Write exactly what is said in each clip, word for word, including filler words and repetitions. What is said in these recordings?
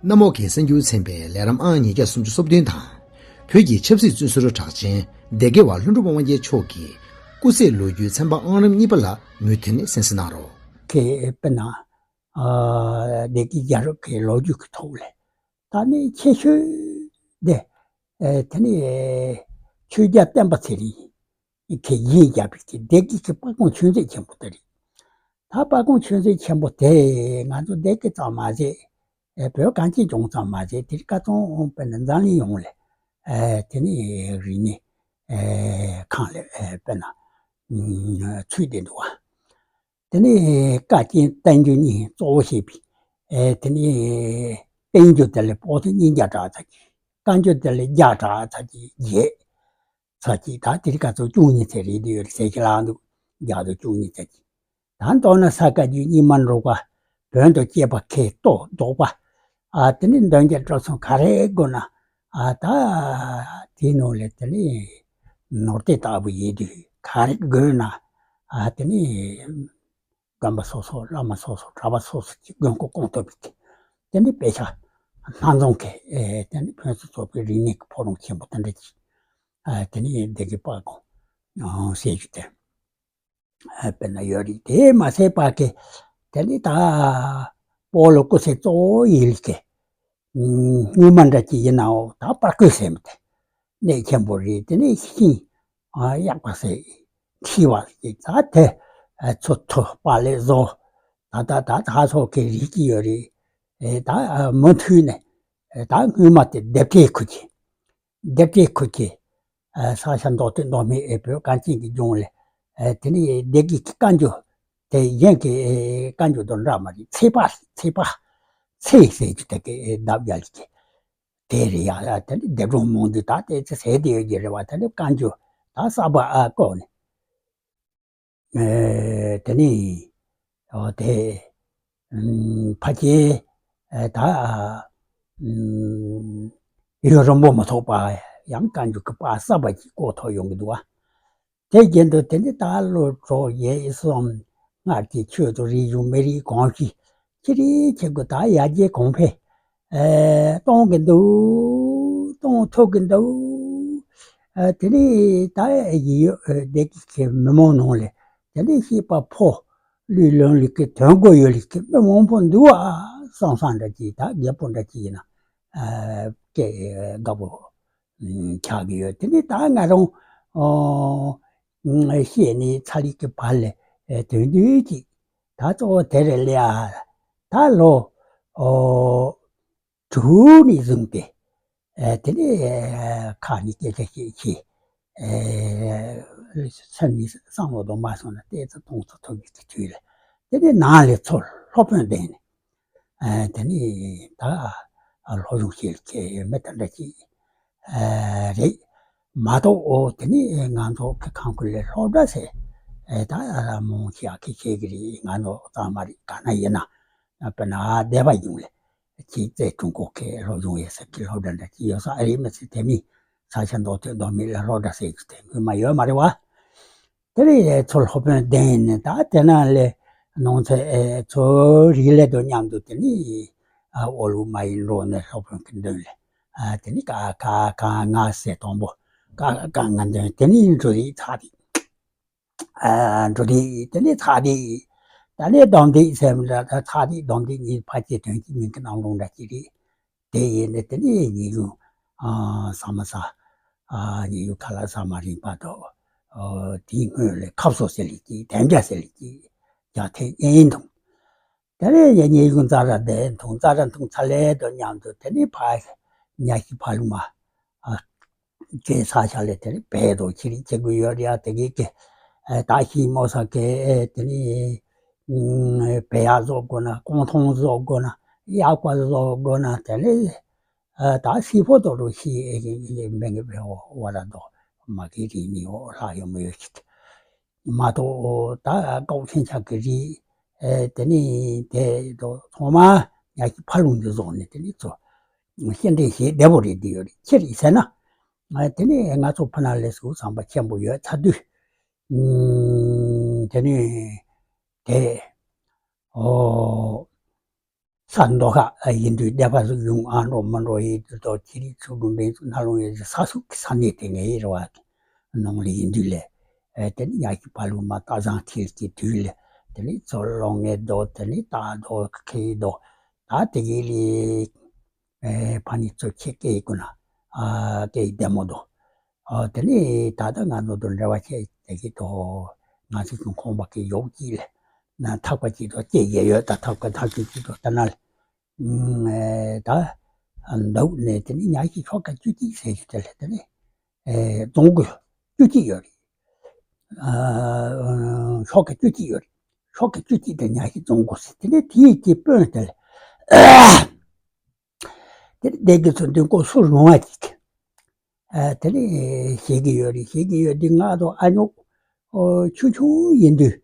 གནམ་འོག་གི་གསར་འགྱུར་ཚན་པའི་ལས་རིམ་ཨང་ཉིས་བརྒྱ་སུམ་ཅུ་སོ་བདུན་དང་། བོད་ཀྱི་ཆབ་སྲིད་བཙོན་ཟུར་གྲགས་ཅན་སྡེ་དགེ་བ་ལྷུན་གྲུབ་དབང་རྒྱལ་མཆོག་གི་སྐུ་ཚེ་ལོ་རྒྱུས་ཚན་པ་ཨང་རིམ་གཉིས་པ་ལ་མུ་མཐུད་ནས་གསན་གཟིགས་གནང་རོགས། ཁེ་དཔེར་ན། ཨ། སྡེ་དགེ་རྒྱལ་རབས་ཀྱི་ལོ་རྒྱུས་ཀྱི་ཐོག་ལས། ད་ནི་ཆེ་ཤོས་དེ། ཨེ། དེ་ནི་ཆོས་རྒྱལ་བསྟན་པ་ཚེ་རིང་གིས་བཞེངས་བཞག་པའི་གི་སྡེ་དགེ་གི་དཔལ་སྒོམ་ཆོས་མཛད་ཆེན་པོ་དེ་རེད། ད་དཔལ་སྒོམ་ཆོས་མཛད་ཆེན་པོ་དེ་ང་ཚོ་སྡེ་དགེ་ཙམ་མ་ཟད། ཨེ། བོད་གངས་ཅན་ལྗོངས་ཙམ་མ་ཟད་དེ་རིང་ཁ་སང་དཔེར་ན་འཛམ་གླིང་ཡོངས་ལ། ཨེ། དེ་ནི་རིག་གནས། ཨེ། ཁང་ལ། ཨེ། དཔེར་ན། ཨུམ། ཚུད་བསྡད་འདུག་བ། དེ་ནས་བཀའ་བསྟན་བསྟན་འགྱུར་གཉིས་གཙོ་བོ་བྱས་པའི། ཨེ། དེ་ནས་བསྟན་འགྱུར་དེ་ལ་པོ་ཏི་སྙིང་བརྒྱ་གྲགས་ཚར་གྱི། བཀའ་འགྱུར་དེ་ལ་བརྒྱ་གྲགས་ཚར་གྱི་བརྒྱད་ཚར་གྱི། ད་དེ་རིང་ཁ་སང་བཅུ་གཉིས་ཚར་རེད་འདུག་ཡོད་ཟེར་གྱི་ལགས་འདུག་བརྒྱ་དང་བཅུ་གཉིས་ཚར་གྱི། ད་མདོར་ན་ས་བཀའ་བརྒྱུད་རྙིང་མ་འབྲུག་པ། བོན་དང་བཅས་པ་མཁས་རྟོགས་ལྡོག་པ། ཨ། དེ་ནས་འདོན་རྒྱག་སྤྲོ་ཚོང་ག་རེ་དགོས་ན། ཨ། ད་དེའི་ནང་ལས་དེ་ནས་ནོར་དེ་ལྟ་བུ་ཡིན་དུས་ག་རེ་དགོས་ན། ཨ། དེ་ནས་དགོན་པ་སོ་སོ། བླ་མ་སོ་སོ། གྲྭ་པ་སོ་སོ་ཀྱི་དགོས་མཁོ་སྐོང་ཐུབ་པའི་དེ་ནས་དཔེ་ཆ་སྣ་འཛོམས་ཀྱི། ཨེ། དེ་ནས་ཕུན་སུམ་ཚོགས་པའི་རིག་གནས་ཀྱི་ཕོ་བྲང་ཆེན་པོ་དེ་འདྲ་ཅིག་ཨ། དེ་ནས་སྡེ་དགེ་དཔལ་སྒོམ་ཟེར་རྒྱུ་དེ། ཨ། དཔེར་ན་ཡོད་རེད། དེ་མ་ཟད་པ་གི་དེ་ནི་ད་སྤོ་ལོ་སྐུ་ཚེ་གཙོ་བོ་ཡིན་ལ་གི། ཨུམ། སྔོན་མ་འདྲ་ཅིག་ཡིན་ནའང་ད་པར་བརྐོས་ཟེར་མི་དེ་གནད་ཆེན་པོ་རེད། དེ་ནས་ཤིང་། ཨ། གཡག་པ་ཟེར། མཁྲིས་པ་ཟེར། ད་དེ། ཨ། ཚོ་ཐོ། པ་ལེ་བཟོ། ད་ད་ད་ད་སོགས་ཀྱི་རིགས་ཀྱི་ཡོད་རེད། ཨེ། ད། ཨ། མུ་མཐུད་ནས། ཨེ། ད་སྔོན་མ་དེ་ལྡེབས་བྲིས་ཁུལ་གྱི། ལྡེབས་བྲིས་ཁུལ་གྱི། ཨ། ས་སྐྱ་མདོ་སྟོད་མདོ་སྨད། ཨེ། བོད་གངས་ཅན་གྱི་ལྗོངས་ལ། ཨེ། དེ་ནི་སྡེ་དགེ་གི་བཀའ་འགྱུར་དེ་གཞན་གྱི། ཨེ། བཀའ་འགྱུར་དང་འདྲ་མ་རེད། ཚེག་བར། ཚེག་བར། ཚེག་ཟེར་རྒྱུ་དེ་གི། ཨེ། ལྡེབས་རྒྱག་གི་དེ་རེད་ཡ། ཨ། དེ་ནི་སྡེབ་སྒྲོམ་མང་དུ་ད་དེ་ཚེ་ཟེར་དེ་ཡོད་ཀྱི་རེད་བ། དེ་ནི་བཀའ་འགྱུར་ད་གསར་པ། ཨ། བརྐོས་ནས། ཨེ། དེ་ནས། འོ། དེ། ཨུམ། ཕལ་ཆེར། ཨེ། ད། ཨུམ། ཡུན་རིང་པོ་མ་ཐོགས་པར་ཡང་བཀའ་འགྱུར་གྱི་པར་གསར་པ་ཅིག་བརྐོ་ཐུབ་ཡོང་གི་འདུག་བ། དེ་བཞིན་དུ་དེ་ནི་ད་ལོ་དྲུག་བརྒྱད་གསུམ་སྔར་གྱི་ཆོས་དང་རིག་གཞུང་མི་རིགས་གོམས་གཤིས་ཅི་རིགས་ཆེ་དགུ་ད་ཡར་རྒྱས་གོང་འཕེལ། ཨེ། གཏོང་གི་འདུག་གཏོང་ཐུབ་ཀྱི་འདུག་ཨ། དེ་ནས་ད་ཡིན་ཡོད། ཨེ། སྡེ་དགེ་གི་མི་མང་ནང་ལ་དེ་ནས་བཤད་པ་ཕོ། ལུས་ལོན་ལུགས་ཀྱི་དོན་གོ་ཡོད་ལུགས་ཀྱི་མི་མང་པོ་འདུག་ཨ། སང་སང་འདྲ་ཅིག་ད་རྒད་པོ་འདྲ་ཅིག་ཡིན་ན། ཨ། སྐད་དགའ་པོ་ཆགས་ཀྱི་ཡོད། དེ་ནས་ད་ང་རང་། ཨོ། བཤད་ནས་ཚར་ཡས་ཀྱི་བར་ལ། ཨེ། དོན་དུས་ཀྱི་ད་གཙོ་བོ་དེ་རེད་ལ། ཨ། ད་ལོ། ཨོ། དྲུག་ནས་བཟུང་སྟེ། ཨེ། དེ་ནས་ཁ་ནས་སྐད་ཆ་བཤད་བྱས། ཨེ། སེམས་ནས་བསམ་བློ་དང་མ་སོང་ན་ཏོག་ཙམ་གཏོང་ཐུབ་ཐུབ་ཀྱི་དུས་ལ། དེ་ནས་ནང་ལ་ཚུར་སློབ་དཔོན་བསྟེན་ནས། ཨེ། དེ་ནས་ད་སློབ་སྦྱོང་བྱེད་ལ་ཁྱེད་ཡོད་མེད་དེ་འདྲ་ཅིག་ཨེ། རེད་མ་གཏོགས། འོ། དེ་ནས་ང་ཚོ་གི་ཁང་ཁུལ་ལ་སློབ་གྲྭ་ཟེར། ཨེ། ད་མང་ཆེ་བ་གིས་ཤེས་ཀྱི་རེད། ང་ཚོ་ཙམ་མ་རེད། ག་ན་ཡིན་ན། དཔེར་ན་སྡེ་པ་གཞུང་ལ་ཅིག་རྩེ་དྲུང་འཁོར་གྱི་སློབ་སྦྱོང་ཡོད་ས་གི་སློབ་གྲྭ་འདྲ་ཅིག་ཡོད་ས་རེད་མི་སྲིད། དེ་མིན་ས་ཆ་མདོ་སྟོད་མདོ་སྨད་ལ་སློབ་གྲྭ་ཟེར་རྒྱུ་དེ་སྔོན་མ་ཡོད་མ་རེད་བ། དེ་ནས་ཚུར་སློབ་དཔོན་བསྟེན་ནས་ད་དེ་ནང་ལ་ནང་ཚན། ཨེ། ཚུར་རིགས་ལས་དང་མཉམ་དུ། དེ་ནས། ཨ། ཨོ་ལུག་མ་ཡིན་འགྲོ་ནས་སློབ་དཔོན་གྱི་མདུན་ལ། ཨ། དེ་ནས་ཀ་ཁ་ག་ང་ཟེར། དང་པོ་ཀ་ཁ་ག་ང་འདོན། དེ་ནས་འབྲུ་རིགས་ཚག་རིགས། ཨ། འབྲུ་རིགས། དེ་ནས་ཚག་རིགས། ད་ནས་སྡོམ་རིགས་ཟེར་མི་འདྲ། ད་ཚག་རིགས་སྡོམ་རིགས་གཉིས་ཕལ་ཆེར་དོན་གཅིག་མིང་གི་རྣམ་གྲངས་འདྲ་གཅིག་རེད། དེ་ཡིན་ནས་དེ་ནས་ཉེ་གཞུང་། ཨ། ཟ་མ་ཟ། ཨ། ཉེ་གཞུང་ཁ་ལག་ཟ་མ་རིག་པ་དང་། ཨ། དེའི་སྔོན་ལ་ཁབ་སོ་ཟེར་ལེ་གཅིག་དམ་བཅའ་ཟེར་ལེ་གཅིག་རྒྱག་ཐེངས་གཉིས་འཐུང་། དེ་ནས་ཉེ་གཞུང་ཙཱ་ར་དེ་འཐུང་། ཙཱ་ར་འཐུང་ཚར་ལེ་དང་མཉམ་དུ་དེ་ནས་ཕར་གཉའ་ཤིང་ཕར་ལུང་མ། ཨ། ཅེས་ས་ཆ་ལས་དེ་ནས་བལ་དང་ཅི་རིགས་ཅིག་དགོས་ཡོད་རེད་ཡ། དེ་གས་ཀྱི། ཨ། ད་ཤིང་སྨོ་ས་གི། ཨེ། དེ་ནས། ཨུམ། བལ་ཡག་བཟོ་དགོས་ན། རྐང་ཐང་བཟོ་དགོས་ན། གཡག་པ་བཟོ་དགོས་ན། དེ་ནས། ཨ། ད་སི་ཕོ་དོ་རུ་ཤི་མེ་གི་བེ་འོ་བ་ར་དོ་མ་གི་རི་ནི་འོ་ལྷག་ཡོད་མ་ཡོད་ཅིག་མ་གཏོགས། ད་ཀའོ་ཆན་ཆག་གི་རི། ཨེ། དེ་ནི་དེ་དོ་ཚང་མ་ཉ་གི་ཕ་ལུང་འདི་བཟོ་ནས་དེ་ནི་ཚོ་སྐྱེལ་འདྲེན་བྱེད་བདེ་པོ་རེད། འདི་ཡོད་རེད། ཅི་རེད་ཟེར་ན། ཨ། དེ་ནི་ང་ཚོ་ཕ་ན་ལས་སུ་བསམ་པ་ཆེན་པོ་ཡོད་ཚ་དུས། ཨུམ། དེ་ནི་དེ། ཨོ། ཚ་མདོ་ཁ་ཡིན་དུས་སྡེ་པ་ཟུག་ཡོང་ཨ་འགྲོ་མི་འགྲོ་ཡིན་དུས་དོ་ཁྱི་རིགས་ཚུ་དགོན་པའི་ཚུ་ནང་ལོགས་ཡོད་ས་སུ་གི་ས་གནས་དེ་ངའི་རེ་བ་ནང་ལ་ཡིན་དུས་ལས་དེ་ནི་ཉ་ཤི་ཕ་ལུ་མ་སྟག་བཟང་ཐིལ་གྱི་དུས་ལས་དེ་ནི་ཚོ་ལོང་ངེ་དོ་དེ་ནི་སྟག་དོ་ཁེ་དོ་ད་དེ་གི་ལས་ཕ་ནི་ཚོ་ཁྱེད་སྐད་ཀུན་ན་སྐད་བདེ་མོ་དོ། ཨོ་དེ་ནི་ད་ལྟ་ང་ཚོ་དང་འབྲེལ་བ་བྱས་དེ་གི་དོ་ང་ཚོ་ཀྱང་ཁོང་པ་གི་ཡོག་ཅིག་ལས་ན་ཐག་པ་ཅིག་དོ་སྐྱེ་ཡས་ཡོད་ད་ཐག་པ་ཐག་ཅིག་ཅིག་དོ་ལྟ་ན་ལས་ད་འདུག་ནས་དེ་ནི་ཉ་ཤི་ཤོག་ཁ་བཅུ་གཅིག་ཟེར་ཞིག་དེ་ལས་དེ་ནི་རྫོང་དགོས་བཅུ་གཅིག་ཡོད་རེད། ཤོག་ཁ་བཅུ་གཅིག་ཡོད་རེད། ཤོག་ཁ་བཅུ་གཅིག་དེ་ཉ་ཤི་རྫོང་དགོས་ཟེར་དེ་ནི་དེའི་ཀྱི་དཔོན་དེ་ལས། དེར་སྡེ་དགེ་ཚོ་འདི་ཀོ་སུ་རུང་བ་ཅིག་ཨ་དེ་ནི་ཤེས་ཀྱི་ཡོད་རེད། ཤེས་ཀྱི་ཡོད་འདི་ང་དང་ཨ་ཉོག་ཨོ་ཆུང་ཆུང་ཡིན་དུས་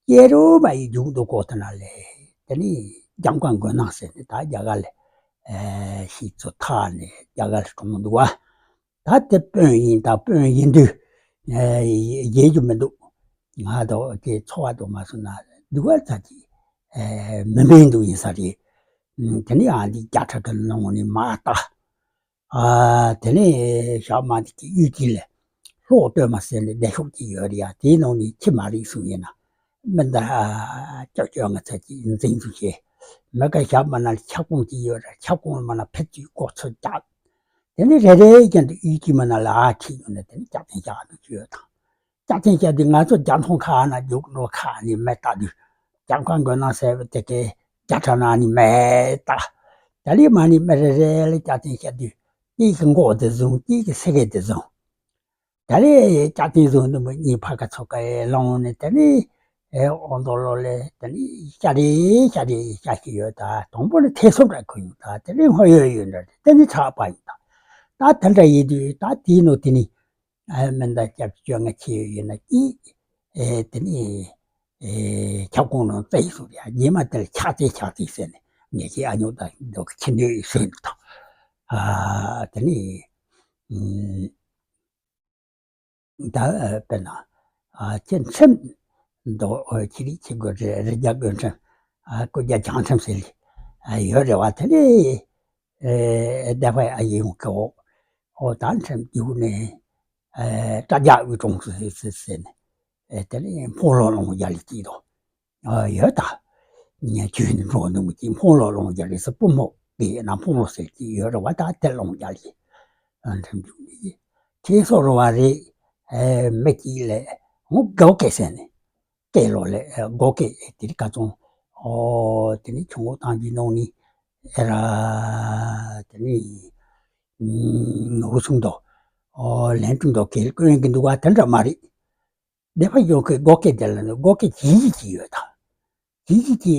སྐྱེ་རུ་མ་ཡི་རྒྱུག་འདུག་གོ་ཐ་ན་ལས་དེ་ནི་རྒྱང་མཁར་མགོན་ནག་ཟེར་ནས་ད་རྒྱ་གར་ལས་ཨ་ཤི་ཚོ་ཐག་ནས་རྒྱ་གར་ལ་གྲོངས་འདུག་བ། ད་དེ་དཔོན་ཡིན་ད་དཔོན་ཡིན་དུས་ཨ་ཡེ་རྒྱུ་མི་འདུག་ང་དང་དེ་འཚོ་བ་དང་མ་སོང་ན་སྡུག་བ་ཚ་གི་ཨ་མི་འབེན་འདུག་ཡིན་ས་རེད། དེ་ནི་ཨ་འདི་རྒྱ་ཁྲ་གི་ནང་ནས་མ་ལྟ། ཨ་དེ་ནས་ཞག་མ་དེ་གི་གཡུལ་དེ་ལས་ལྷོ་སྟོད་མ་ཟེར་ནས་བདེ་ཤོག་ཅིག་ཡོད་རེད་ཡ། དེའི་ནང་ནས་ཁྱི་མ་རིག་སུ་ཡིན་ན་མི་འདི་ཀྱག་ཀྱོག་ང་ཚ་ཅིག་འཛིང་འཛིང་བྱས་མི་ཀ་ཞག་མ་ན་ལ་ཁྱབ་ཁོངས་ཅིག་ཡོད་རེད། ཁྱབ་ཁོངས་མ་ན་ཕེབས་ཅིག་ཀོ་ཚོད་རྒྱག་དེ་ནས་རེ་རེ་བཞིན་དུ་གཡུལ་གྱི་མ་ན་ལ་ཨ་ཁྱི་ཡོད་ན་དེ་ནས་ཀྱག་ཐེན་ཞག་ནུ་ཅི་ཡོད་དང་། ཀྱག་ཐེན་ཞག་དེ་ང་ཚོ་རྒྱ་མཐོང་ཁ་ན་རྒྱུག་འགྲོ་ཁ་ནས་མེ་ལྟ་དུས་རྒྱ་མཁར་མགོན་ནག་ཟེར་བ་དེ་གའི་རྒྱ་ཁྲ་ན་ནི་མེ་ལྟ། ད་ལི་མ་ནི་མེ་རེ་རེ་ལ་ཀྱག་ཐེན་ཞག་དུས་གཅིག་གི་མགོ་དེ་བཟུང་གཅིག་གི་སེ་གེ་དེ་བཟུང་། ད་ལི་ཀྱག་ཐེན་བཟུང་དུ་མི་གཉིས་ཕ་ཁ་ཚོ་ཀ་ཡེ་ལོང་ནས་ད་ལི་ཨོ་མདོ་ལོ་ལས་ད་ལི་ཤ་རེ་ཤ་རེ་ཤ་ཞིག་ཡོད་ད་དང་པོ་ལ་ཐེ་ཚོམ་ར་ཁོ་ཡོད་ད་ད་ལི་སྔོ་ཡོད་ཡོད་འདྲ་ད་ལི་ཚགས་པ་ཡོད་ད་ད་དེ་འདྲ་ཡིན་དུས་ད་དེའི་ནོ་དེ་ནི། ཨ་མི་འདའ་སྐྱབས་བཅོ་ལྔ་ཆེ་ཡོད་ཡིན་ན་ཀྱིས། ཨེ་དེ་ནི། ཨེ་ཁྱབ་ཁོངས་ནང་བཙལ་སོང་ཡ་ཉི་མ་དེར་ཆག་ཙེ་ཆག་ཙེ་ཟེར་ནས་ངས་ཀྱི་ཨ་ཉོག་དང་འདོག་ཁྱི་འདོད་ཟོས་འདུག་དང་། ཨ་དེ་ནི། ད་དཔེར་ན། ཨ་ཁྱེད་ཁྲིམས་འདོག་ཁྱི་རིགས་ཁྱི་དགོས་རེ་རེ་རྒྱ་དགོས་ཁྲིམས། ཨ་ཀུ་རྒྱ་བྱང་ཁྲིམས་ཟེར་ལི། ཨ་ཡོད་རེ་བ་དེ་ནི། ཨེ་བདེ་བ་ཨ་ཡིན་ཡོང་གི་འོ། ཨོ་ད་ཁྲིམས་རྒྱུག་ནས། ཨེ་དྲ་རྒྱ་དབུས་གྲོང་ཚོ་ཟེར་ཟེར་ཟེར་ནས། ཨེ་དེ་ནས་འཕོང་ལོ་ལོང་རྒྱ་ལི་སྐྱིད་དོ། ཨ་ཡོད་ད། ཉན་ཆུ་ནི་འགྲོ་འདུག་མི་སྐྱིད་འཕོང་ལོ་ལོང་རྒྱ་ལི་ཟེར་སྤུ་མོ་དེ་ཡིན་ན་འཕོང་ལོ་ཟེར་སྐྱིད་ཡོད་རེ་བ་ད་དེ་ལོང་རྒྱ་ལི། ཨ་ཁྲིམས་རྒྱུག་ནས་ཁྱེད་སོ་རོ་བ་རེད། ཨེ་མི་སྐྱིད་ལས་འོ་དགའ་སྐད་ཟེར་ནས། སྐད་ལོ་ལས་སྒོ་སྐད་དེ་རིགས་ཀ་ཙོང་། ཨོ་དེ་ནི་ཆུང་ངུ་ཏང་གི་ནང་ནི་ཨེ་ར་དེ་ནི་ཧུ་སུང་དོ། ཨོ་ལན་ཀྲུང་དོ་གལ་ཀོན་གི་འདུག་བ་དེ་འདྲ་མ་རེད། སྡེ་པ་ཡོད་ཁའི་སྒོ་སྐད་དེ་ལ་ནི་སྒོ་སྐད་ཇི་ཡི་ཅི་ཡོད་དང་། ཇི་ཡི་ཅི་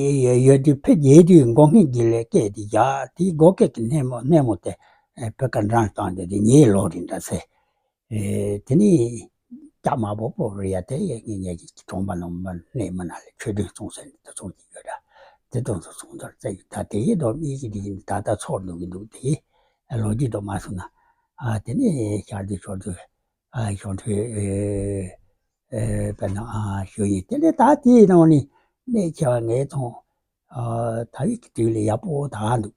ཡོད་དུས་ཕེ་རྒྱས་དུས་སྒོ་སྐད་ཀྱི་ལས་སྐད་དེ་བཞག་དེའི་སྒོ་སྐད་ཀྱི་སྣེ་མོ་སྣེ་མོ་དེ་ཕེ་ཀ་འགྲངས་བཏང་དེ་དེ་ཉེའི་ལོ་རིན་འདྲ་ཟེར། ཨེ་དེ་ནི་སྐྱ་མ་པོ་པོ་རེ་ཡ་དེ་ཡ་ངེད་ཀྱི་གྲོང་པ་ནང་མ་གནས་མི་ན་ལས་ཆོས་སྡིངས་སོང་ཟེར་ནས་དེ་སོང་གི་ཡོད་ར། དེ་དོན་དུ་སོང་དོར་བཙལ་ཡོད་ད་དེ་ཡི་དོ་མི་གི་དེ་ཡིན་ད་ལྟ་ཚོར་འདུག་གི་འདུག་དེ་ལོ་རྒྱུས་དོ་མ་སོང་ན་ཨ་དེ་ནི་ཤར་དུ་ཤོར་དུ་ཨ་ཤོར་དུ་ཨེ་ཨེ་པ་ན་ཨ་ཞུ་ཡིན་དེ་ནི་ད་དེའི་ནང་ནི་གནས་ཆེ་བ་ངས་མཐོང་ཨ་ད་ཡི་གི་དུས་ལ་ཡག་པོ་ད་འདུག་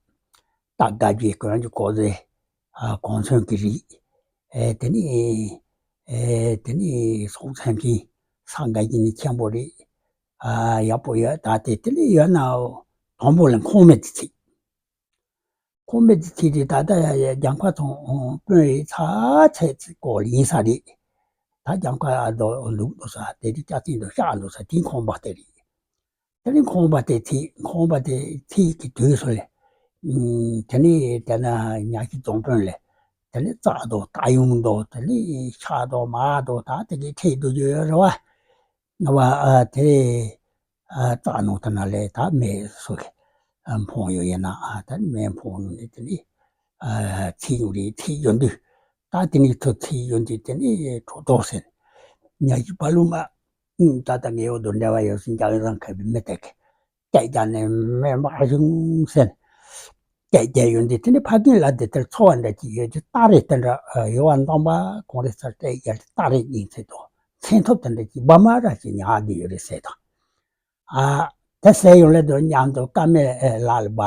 ད་དགའ་རྒྱུའི་གོན་རྒྱུ་གོ་ཟེ། ཨ་གོང་ཚོན་གྱི་རིགས། ཨེ་དེ་ནི། ཨེ་དེ་ནི་སོག་ཚན་གྱི་ས་འགའ་ཡིན་ནི་ཆེན་པོ་རེད། ཨ་ཡག་པོ་ཡོད་ད་དེ་དེ་ལས་ཡོད་ན་དང་པོ་ལ་ཁོང་མེད་དེ་ཚིག་ཁོང་མེད་དེ་ཚིག་དེ་ད་ལྟ་ཡ་ཡ་རྒྱང་ཁ་ཚོང་དཔོན་རེད་ཚ་ཚད་ཚིག་གོ་ལ་ཡིན་ས་རེད། ད་རྒྱང་ཁ་ཨ་དོ་ལུག་དོ་ས་དེ་དེ་སྐྱ་ཚིག་དོ་ཤག་དོ་ས་དེ་ཁོང་པ་དེ་རེད། དེ་ནས་ཁོང་པ་དེ་ཚིག་ཁོང་པ་དེ་ཚིག་གི་དུས་སུ་ལས། ཨུམ། དེ་ནས་དེ་ན་ཉ་ཤི་རྫོང་དཔོན་ལས། དེ་ནས་རྩྭ་དང་རྟ་ཡུང་དང་དེ་ནས་ཤ་དང་མར་དང་ད་དེ་གའི་ཁྲིད་དུ་ཡོད་རེད་བ། ང་བ་ཨ་དེ་ཨ་རྩྭ་ནང་དེ་ན་ལས་ད་མེ་སོ་གི་ཨ་འཕོང་ཡོད་ཡིན་ན་ཨ་ད་ནི་མེ་འཕོང་ཡོང་ནས་དེ་ནས་ཨ་ཚིག་ཡོང་རེད་ཚིག་ཡོང་དུས་ད་དེ་ནས་ཐུ་ཚིག་ཡོང་དུས་དེ་ནས་གྲོ་ཏོག་ཟེར། ཉ་ཤི་བ་ལུ་མ། ཨུམ། ད་ལྟ་ངའི་འོག་ཏུ་འབྲེལ་བ་ཡོད་སྲིད་འཇང་བཟང་ཁ་བའི་མི་དེ་གི་སྐད་རྒྱག་ནས་མེ་འབར་བྱུང་ཟེར། སྐད་རྒྱག་ཡོང་དུས་དེ་ནི་ཕ་རྒན་ལ་དེ་ལྟར་ཚོར་བ་འདྲ་ཅིག་ཡོད་ཀྱི་སྟ་རེ་དེ་འདྲ་ཡོད་བ་འདམ་པ་གོང་རེ་ཚར་སྐད་རྒྱག་སྟ་རེ་གཉིས་ཚེ་དོ་མཚན་ཐོབ་དེ་འདྲ་ཅིག་བ་མ་ར་ཅིག་ཉག་བསྡད་ཡོད་རེད་ཟེར་དང་། ཨ་དེ་ཟེར་ཡོང་ལེ་དོ་མཉམ་དུ་ཀ་མེ་ལ་ལ་བ།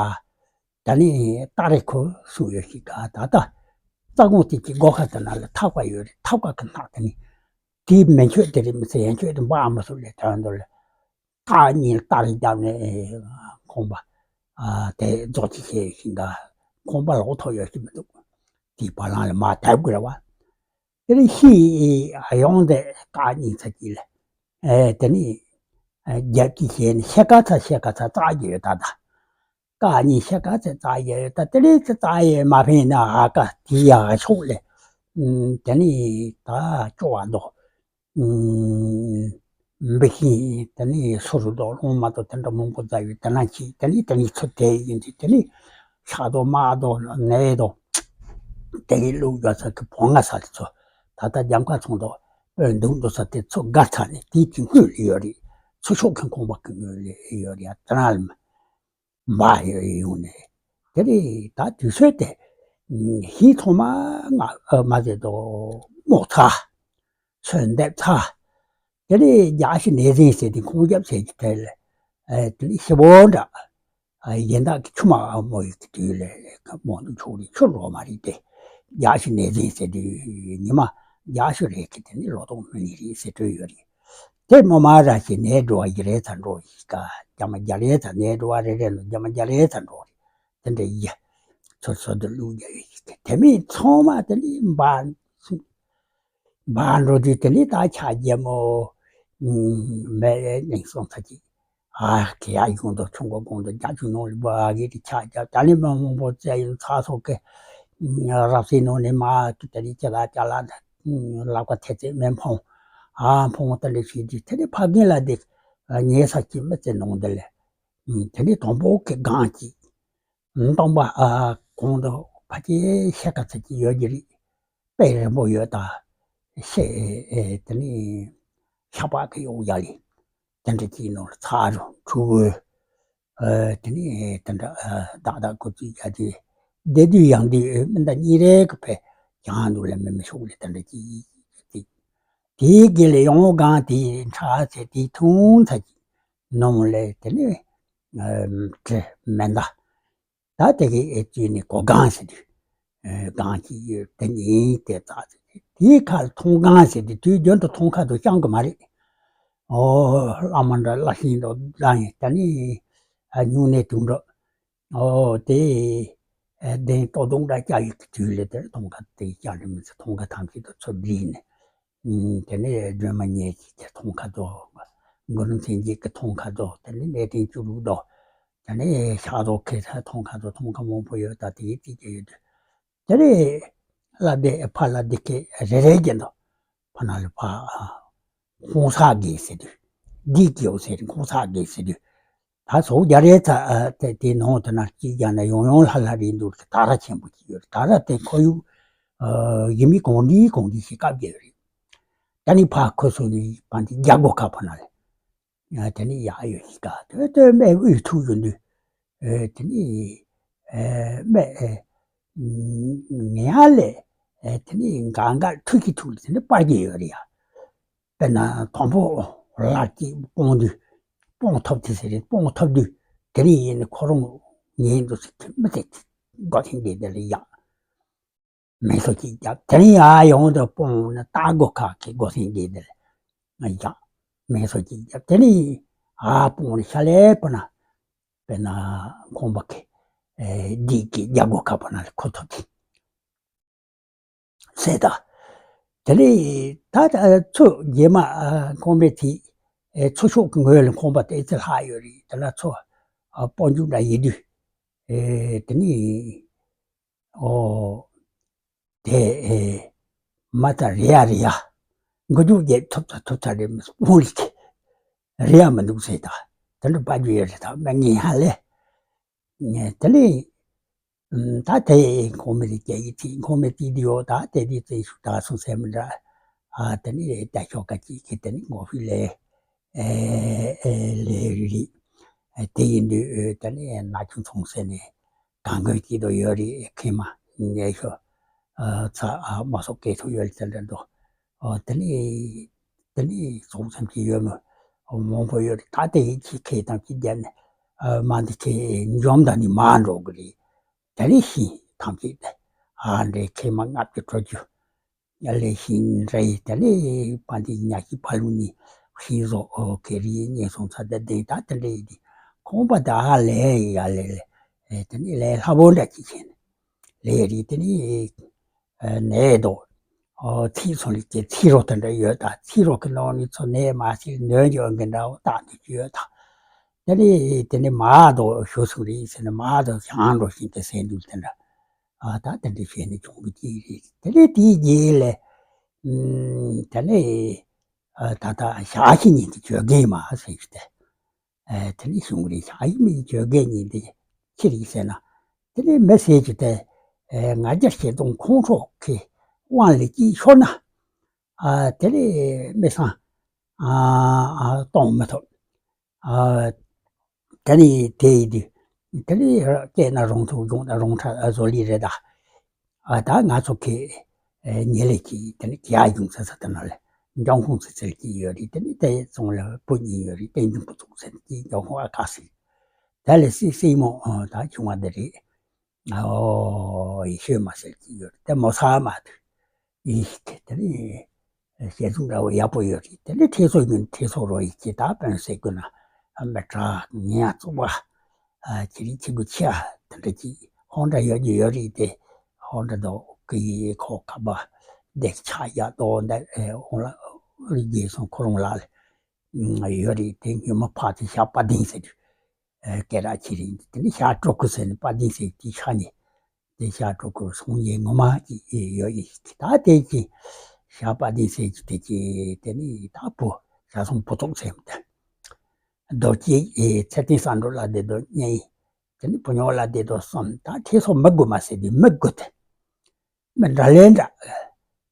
ད་ནི་སྟ་རེ་ཁོ་སུ་ཡོད་ཞིག་ག་ད་ད་རྩ་ཁུང་དེ་གི་སྒོ་ཁ་དེ་ན་ལ་ཐག་པ་ཡོད་རེད། ཐག་པ་གི་ནག་དེ་ནི་དེའི་མེ་མཆོད་དེ་རེད་མི་ཚེ་ཡན་མཆོད་དེ་འབའ་མ་སུ་ལས་དོན་དུ་ལ་ཐག་གཉིས་སྟ་རེ་བརྒྱབ་ནས་ཁོང་པ་དེ་རྫོགས་ཅི་བྱས་ཞིག་ག་ཁོང་པ་ལོག་ཐོག་ཡོད་ཞིག་མི་འདུག་དེའི་བ་ལང་ལ་མ་དལ་དགོས་ར་བ། དེ་ནས་ཤི་ཡོང་དེ་སྟ་གཉིས་ཚ་གྱིས་ལ། དེ་ནས་རྒྱབ་ཀྱི་ཞལ་ནས་ཤེལ་དཀར་ཚ་ཤེལ་དཀར་ཚ་རྩ་རྒྱུ་ཡོད་ད་ད། སྟ་གཉིས་ཤེལ་དཀར་ཚ་རྩ་རྒྱུ་ཡོད་ད། དེ་ནས་ཚ་རྩ་ཡས་མ་ཕན་ན་ཨ་ཀ་དེ་ཡ་ཤོག་ལས། དེ་ནས་ད་སྐྱོ་བ་འདུག་འབི་ཤིང་དེ་ནས་སུ་རུ་དོ་ལོང་མ་དོ་དེ་འདྲ་མང་པོ་བཙའ་ཡོད། དེ་ན་ཅི་དེ་ནས་དེ་ནས་ཚུར་དེ་ཡིན་དུས་དེ་ནས་ཤ་དོ་མ་དོ་ནས་དོ་དེ་གི་ལུག་ཡོད་ས་གི་བོང་ང་ས་དེ་ཚོ་ད་ལྟ་རྒྱམ་ཁ་ཚོང་དོ་དཔོན་འདུག་འདུག་ས་དེ་ཚོ་དགའ་ཚ་ནས་དེའི་དེ་དངུལ་ལ་ཡོད་རེད། ཚུར་ཤོག་མཁན་ཁོང་པ་གི་དངུལ་ལ་ཡོད་རེད། ཡ་དེ་ན་ལ་མ་ཡོད་ཡོང་ནས་དེ་རེད། ད་དུས་ཚོད་དེ་ཞིང་ཚང་མ་ང་ཨ་མ་ཟེར་དོ་རྨོ་ཚ། ཚོས་འདེབས་ཚར། དེ་ནས་རྒྱ་ཤི་ནེ་ཟིན་ཟེར་དེ་ཁོང་རྒྱབ་ཟེར་གྱི་དེ་ལ། དེ་ནས་ཤི་བོ་འདྲ། གཞན་དག་གི་ཆུ་མ་མོ་ཡི་གི་དུས་ལ་མོ་འདུ་ཆོག་རེད། ཆུ་རོ་མ་རེད་དེ། རྒྱ་ཤི་ནེ་ཟིན་ཟེར་དུས་ཉི་མ་རྒྱ་ཤི་རེད་གི་དེ་ནས་ལོ་ཏོག་མི་ནི་རེད་ཟེར་གྲོས་ཡོད་རེད། དེ་མོ་མ་ར་ཤི་ནེ་འགྲོ་བ་ཡི་རེད་ཚ་འགྲོ་ཡི་ཀ་རྒྱ་མ་རྒྱ་རེད་ཚ་ནེ་འགྲོ་བ་རེ་རེ་ནོ་རྒྱ་མ་རྒྱ་རེད་ཚ་འགྲོ་རེད། དེ་འདྲ་ཡི་ཚོ་ཚོ་དུ་ལུག་རྒྱ་ཡོད་ཀི་དེ་དེ་མིན་ཚང་མ་དེ་ནས་འབའ། འབའ་འགྲོ་དུས་དེ་ནས་ད་ཆ་རྒྱལ་མོ་མེ་ནིང་སོང་ཚ་གི་ཨ་ཁེ་ཡ་ཡོང་དུ་ཆུང་གོ་གོང་དུ་རྒྱ་ཆུ་ནང་ལ་འབའ་གི་དེ་ཆ་རྒྱ་ད་ནི་མ་མང་པོ་བཙལ་ཡོང་ཚ་སོགས་ཀི་རབ་སེ་ནང་ནས་མ་གི་དེ་ནས་ཅི་ལ་ཅ་ལ་ལག་པ་ཐེ་ཚེ་མེ་འཕོང་ཨ་འཕོང་དེ་འདྲ་བྱེད་དུས་དེ་ནས་ཕ་རྒན་ལ་དེ་ཉེ་ས་ཀྱི་མི་ཚེ་ནང་དེ་ལ་དེ་ནས་དང་པོ་གི་སྒང་གི་སྟོང་པ་ཨ་གོང་དུ་ཕ་སྐྱེས་ཤེལ་དཀར་ཚ་གྱི་ཡོད་ཀྱི་རེད། དཔེ་རིང་པོ་ཡོད་ད། ཤེ་ཨེ་དེ་ནི་ཤ་པགས་ཀྱི་གཡོག་ཡ་ལི། དེ་འདྲ་གྱི་ནོར་ཚ་རུ་ཁྲུ་བོ། ཨེ་དེ་ནི་དེ་འདྲ་ཨ་བདག་བདག་ཀོ་ཙི་ཡ་དེ། བདེ་དུས་ཡང་དུས་མི་འདའ་གཉིས་རེ་གི་ཕེ་ཡང་དུ་ལ་མི་མི་ཤོག་ལི་དེ་འདྲ་གྱི་ཡི་གི་དེ། དེའི་དགེ་ལས་ཡོང་གང་དེའི་ཁྲག་ཚེ་དེའི་ཐུང་ཚ་གྱི་ནོར་ལས་དེ་ནི་ཨ་དྲི་མེ་མདའ། ད་དེ་གི་ཨེ་བཙུན་ནི་གོ་གང་ཟེར་དུས། ཨེ་གང་ཅི་ཡོད་དེ་ཉིན་དེ་ཙག་ཙིག་དེའི་ཁ་ལ་མཐོང་གང་ཟེར་དུས་དུས་རྒྱུན་དུ་མཐོང་ཁ་དུ་བཤང་གི་མ་རེད། ཨོ་བླ་མ་འདྲ་བླ་ཤིང་འདྲ་བླ་ཡིན་ད་ནི་ཨ་སྨྱུང་གནས་དུང་འདྲ། ཨོ་དེ་ཨེ་གདན་ལྟོ་སྡོང་འདྲ་བཅའ་ཡི་གི་དུས་ལས་དེར་མཐོང་ཁ་དེ་བཅའ་རི་མི་ཚེ་མཐོང་ཁ་ཐམས་ཅད་དུ་ཚུར་བསྒྲིལ་ནས། དེ་ནས་སྒྲོལ་མ་ཉལ་གྱི་དེ་མཐོང་ཁ་དོ། གུ་རུ་མཚན་བརྒྱད་ཀྱི་མཐོང་ཁ་དོ། དེ་ནས་གནས་བརྟན་བཅུ་དྲུག་དོ། དེ་ནས་ཤག་དོ་ཁེ་ཐ་མཐོང་ཁ་དོ། མཐོང་ཁ་མང་པོ་ཡོད་ད་དེ་ཡི་ཚིག་ཅིག་ཡོད་དུས། དེ་ནས་བླ་བདེ་ཕ་བླ་བདེ་ཁེ་རེ་རེ་བརྒྱན་དོ། ཕ་ན་ལ་ཕ། ཧོང་ས་དགེ་ཟེར་དུས། དགེ་སྐྱེའུ་ཟེར་ཧོང་ས་དགེ་ཟེར་དུས། ད་སོ་རྒྱ་རེ་ཚ་དེ་དེ་ནང་དུ་ན་གཅིག་ཀྱང་ན་ཡོང་ཡོང་ལྷ་ལྷ་རེད་འདུག་ད་ར་ཆེན་པོ་གཅིག་ཡོད་རེད། ད་ར་དེ་ཁོར་ཡུག་ཡིན་མིན་གང་འདྲའི་གང་འདྲའི་ཞིག་བཀབ་རྒྱག་ཡོད་རེད། ད་ནི་ཕ་ཁོ་སོ་ནི་བ་འདི་རྒྱ་སྒོ་ཁ་ཕ་ན་ལ་དེ་ནི་ཡག་ཡོད་ཞིག་ག་དོ་དོ་སྨད་དབུས་ཐུག་ཡོད་འདུག་དེ་ནི་སྨད་ངན་ལས་དེ་ནི་འགའ་འགའ་ཐུག་གི་ཐུག་དེ་ནི་པར་གྱི་ཡོད་རེད་ཡ། དཔེར་ན་དང་པོ་ལར་གྱི་སྤོང་དུས་སྤོང་ཐོབ་དུས་ཟེར་རེད། སྤོང་ཐོབ་དུས་དེ་རིང་ཡིན་ནི་ཁོ་རང་ཉན་འདུག་ཟེར་གྱི་མི་ཚེ་གི་སྒོ་ཐེངས་འདི་དེ་ལ་ཡང་མེ་སོ་གཅིག་བརྒྱབ། དེ་རིང་ཡང་ཡོང་དུ་སྤོང་ནི་སྟག་སྒོ་ཁ་གི་སྒོ་ཐེངས་འདི་དེ་ལ་ཡང་མེ་སོ་གཅིག་བརྒྱབ། དེ་རིང་ཨ་སྤོང་ནི་ཤ་ལས་པ་ན་དཔེར་ན་ཁོང་པ་གི་སྡིག་གི་རྒྱ་སྒོ་ཁ་པ་ན་ལ་ཁོ་ཐོབ་དུས། ཟེར་ད། དེ་ནས་ད་ཚོ་རྗེས་མ་ཁོང་པའི་དེ་ཚོ་ཤོག་གི་ངོས་ལ་ཁོང་པ་དེ་ཚེ་ལྷག་ཡོད་རེད། དེ་ལ་ཚོ་སྤོ་འཇུག་འདྲ་ཡིན་དུས། དེ་ནས་ཨོ་དེ་མ་ད་རེ་ཡ་རེ་ཡ་འགོ་འཇུག་རྒྱབ་ཐུབ་ཚ་ཐུབ་ཚ་རེད་མི་སྤུང་ལི་ཁེ་རེ་ཡ་མི་འདུག་ཟེར་ད། དེ་འདྲ་པ་རྒྱུ་ཡོད་རེད་ད་མ་ངན་ཧ་ལས། དེ་ནས་ད་དེ་ཁོང་མི་རིགས་ཀྱི་ཡིད་ཚིག་ཁོང་མི་རྩིས་དུ་ཡོད་ད་དེ་དུས་ཚེ་ཤུགས་དྲག་སོང་ཟེར་མི་འདྲ། ཨ་དེ་ནས་ད་ཤོག་ཁ་ཅིག་གིས་དེ་ནས་ངོ་ཤུས་ལས་ཨེ་ཨེ་ལས་རིགས་དེ་ཡིན་དུས་དེ་ནས་ན་ཆུང་ཚོང་ཟེར་ནས་གང་དགོས་ཀྱི་དུ་ཡོད་རེད། ཁེ་མ་ཉེ་ཤོ་ཚ་མ་སོགས་སྐད་ཐུག་ཡོད་ལ་དེ་འདྲ་འདུག་དེ་ནས་དེ་ནས་ཚོང་ཙམ་གྱི་ཡོད་མོད་མང་པོ་ཡོད་རེད། ད་དེ་ཡིན་གྱི་ཁེ་དང་གྱི་རྒྱབ་ནས་མ་འདི་ཁེ་འཇོམས་དང་ནི་མ་འགྲོ་གི་རེད། དེ་ནས་ཤིང་ཐམས་ཅད་དེ་ཨ་འདྲའི་ཁལ་མ་ལྔ་བཅུ་དྲུག་ཅུ་ཡ་ལས་ཤིང་འདྲ་ཡི་དེ་ནས་དཔལ་ལྡན་གཉའ་ཤིང་ཕ་ལུ་ནས་ཤིང་བཟོ་ཨོ་ཁེ་རི་ཉེ་སོང་ཚ་དེ་དེ་ད་དེ་འདྲ་ཡི་དེ་ཁོང་པ་དེ་ཨ་ལས་ཡ་ལས་ལས་དེ་ནས་ལས་སླ་པོ་འདྲ་ཅིག་བྱས་ནས་ལས་རི་དེ་ནས། ནས་དོ། ཚིག་སོང་ལི་ཀྱི་ཚིག་རོ་དེ་འདྲ་ཡོད་ད། ཚིག་རོ་གི་ནང་ནས་ཚོ་ནས་མ་ཤེས་ནོན་ཡོད་གི་འདྲ་བོ་ད་འདི་ཅི་ཡོད་ད། དེ་ནས་དེ་ནས་མ་དོ་ཞུ་སོང་རི་ཟེར་ནས་མ་དོ་ཞང་འགྲོ་བཞིན་དུ་སེ་འདུག་དེ་འདྲ། ཨ་ད་དེ་འདྲ་བྱས་ནས་བྱུང་གི་ཅི་རེད། དེ་ནས་དེའི་རྗེས་ལས། དེ་ནས་ད་ལྟ་ཞག་ཤི་ཉིན་དུ་བྱོས་གི་མ་ཟེར་གི་དེ། དེ་ནས་བྱུང་རེད། ཞག་ཡིན་མིན་བརྗོད་མཁན་ཉིད་དེ་ཁྱེད་རིག་ཟེར་ན། དེ་ནས་མི་ཟེར་རྒྱུ་དེ་ང་རྒྱལ་ཞེ་སྡང་ཁོང་ཁྲོ་གི་དབང་ལས་ཀྱིས་ཤོར་ན། དེ་ནས་མི་སང་གཏོང་མི་ཐུབ། དེ་ནས་དེ་ཡིན་དུས་དེ་ནས་སྐྱེས་ན་རང་ཐུག་སྦྱོང་ན་རང་ཁྲ་བཟོ་ལི་རེད་ད། ཨ་ད་ང་ཚོ་གི་ཉེ་ལས་ཀྱི་དེ་ནི་གྱ་ཡུང་ས་ས་དེ་ན་ལས་འབྱུང་ཁུངས་ཚེ་ཚེར་གྱི་ཡོད་རེད། དེ་ནི་དེ་ཚོང་ལ་བུ་གཉིས་ཡོད་རེད། བསྟན་འབྱུང་བུ་ཚོགས་ཚེར་གྱི་འབྱུང་ཁུངས་ཨ་ཁ་སི། དེ་ལས་སི་སི་མོ་ད་ཆུང་བ་འདི་རེད། ཨོ་ཡེ་ཤོད་མ་ཟེར་གྱི་ཡོད་རེད། དེ་མོ་ས་མ་དུ་ཡིས་ཀྱི་དེ་ནི། ཞལ་གསུང་འདྲ་བོ་ཡག་པོ་ཡོད་རེད། དེ་ནས་ཁྲེ་སོ་ཡུན་ཁྲེ་སོ་རོ་ཡི་ཁྱེད་ད་དཔོན་སེ་ཀུན་ན་མི་དྲག་ངན་ཡ་བཙོག་པ། ཁྱེད་རིག་ཁྱེད་གུ་ཆེ་ཨ་དེ་འདྲ་ཅིག་ཧོང་འདྲ་ཡོད་ཀྱི་ཡོད་རེད་དེ། ཧོང་འདྲ་དོ་གི་ཁོ་ཁ་པ་དེ་ཆ་ཡག་དོ་འདི་ཧོང་ལ་རིག་རྒྱས་སོང་ཁོ་རང་ལ་ཡོད་རེད་དེ། ཉི་མ་ཕག་དེ་ཞག་པ་ལྡིང་ཟེར་དུས། སྐད་གྲགས་ཆེ་རིང་དེ་ནི་ཤར་གྲོག་ཁུ་ཟེར་ནི་དཔལ་ལྡན་སྲས་ཀྱི་ཤ་ཉེ། དེ་ཤར་གྲོག་ཁུ་སོང་ཉེ་ངོ་མ་ཅིག་ཡོད་ཡིན་ད། དེ་ཀྱི་ཤར་དཔལ་ལྡན་སྲས་ཀྱི་དེ་ཀྱི་དེ་ནི་ད་བུ་ཤར་སོང་བུ་ཐོག་ཟེར་མི་དེ། རྡོ་སྐྱེས་ཚེ་བརྟན་བསམ་འགྲུབ་ལ་དེ་རྡོ་གཉིས། དེ་ནི་བུ་ཉོ་ལ་དེ་རྡོ་གསུམ། ད་ཁྲེ་སོ་མི་དགུ་མ་ཟེར་དེ་མི་དགུ་དེ། མི་འདྲ་ལས་འདྲ།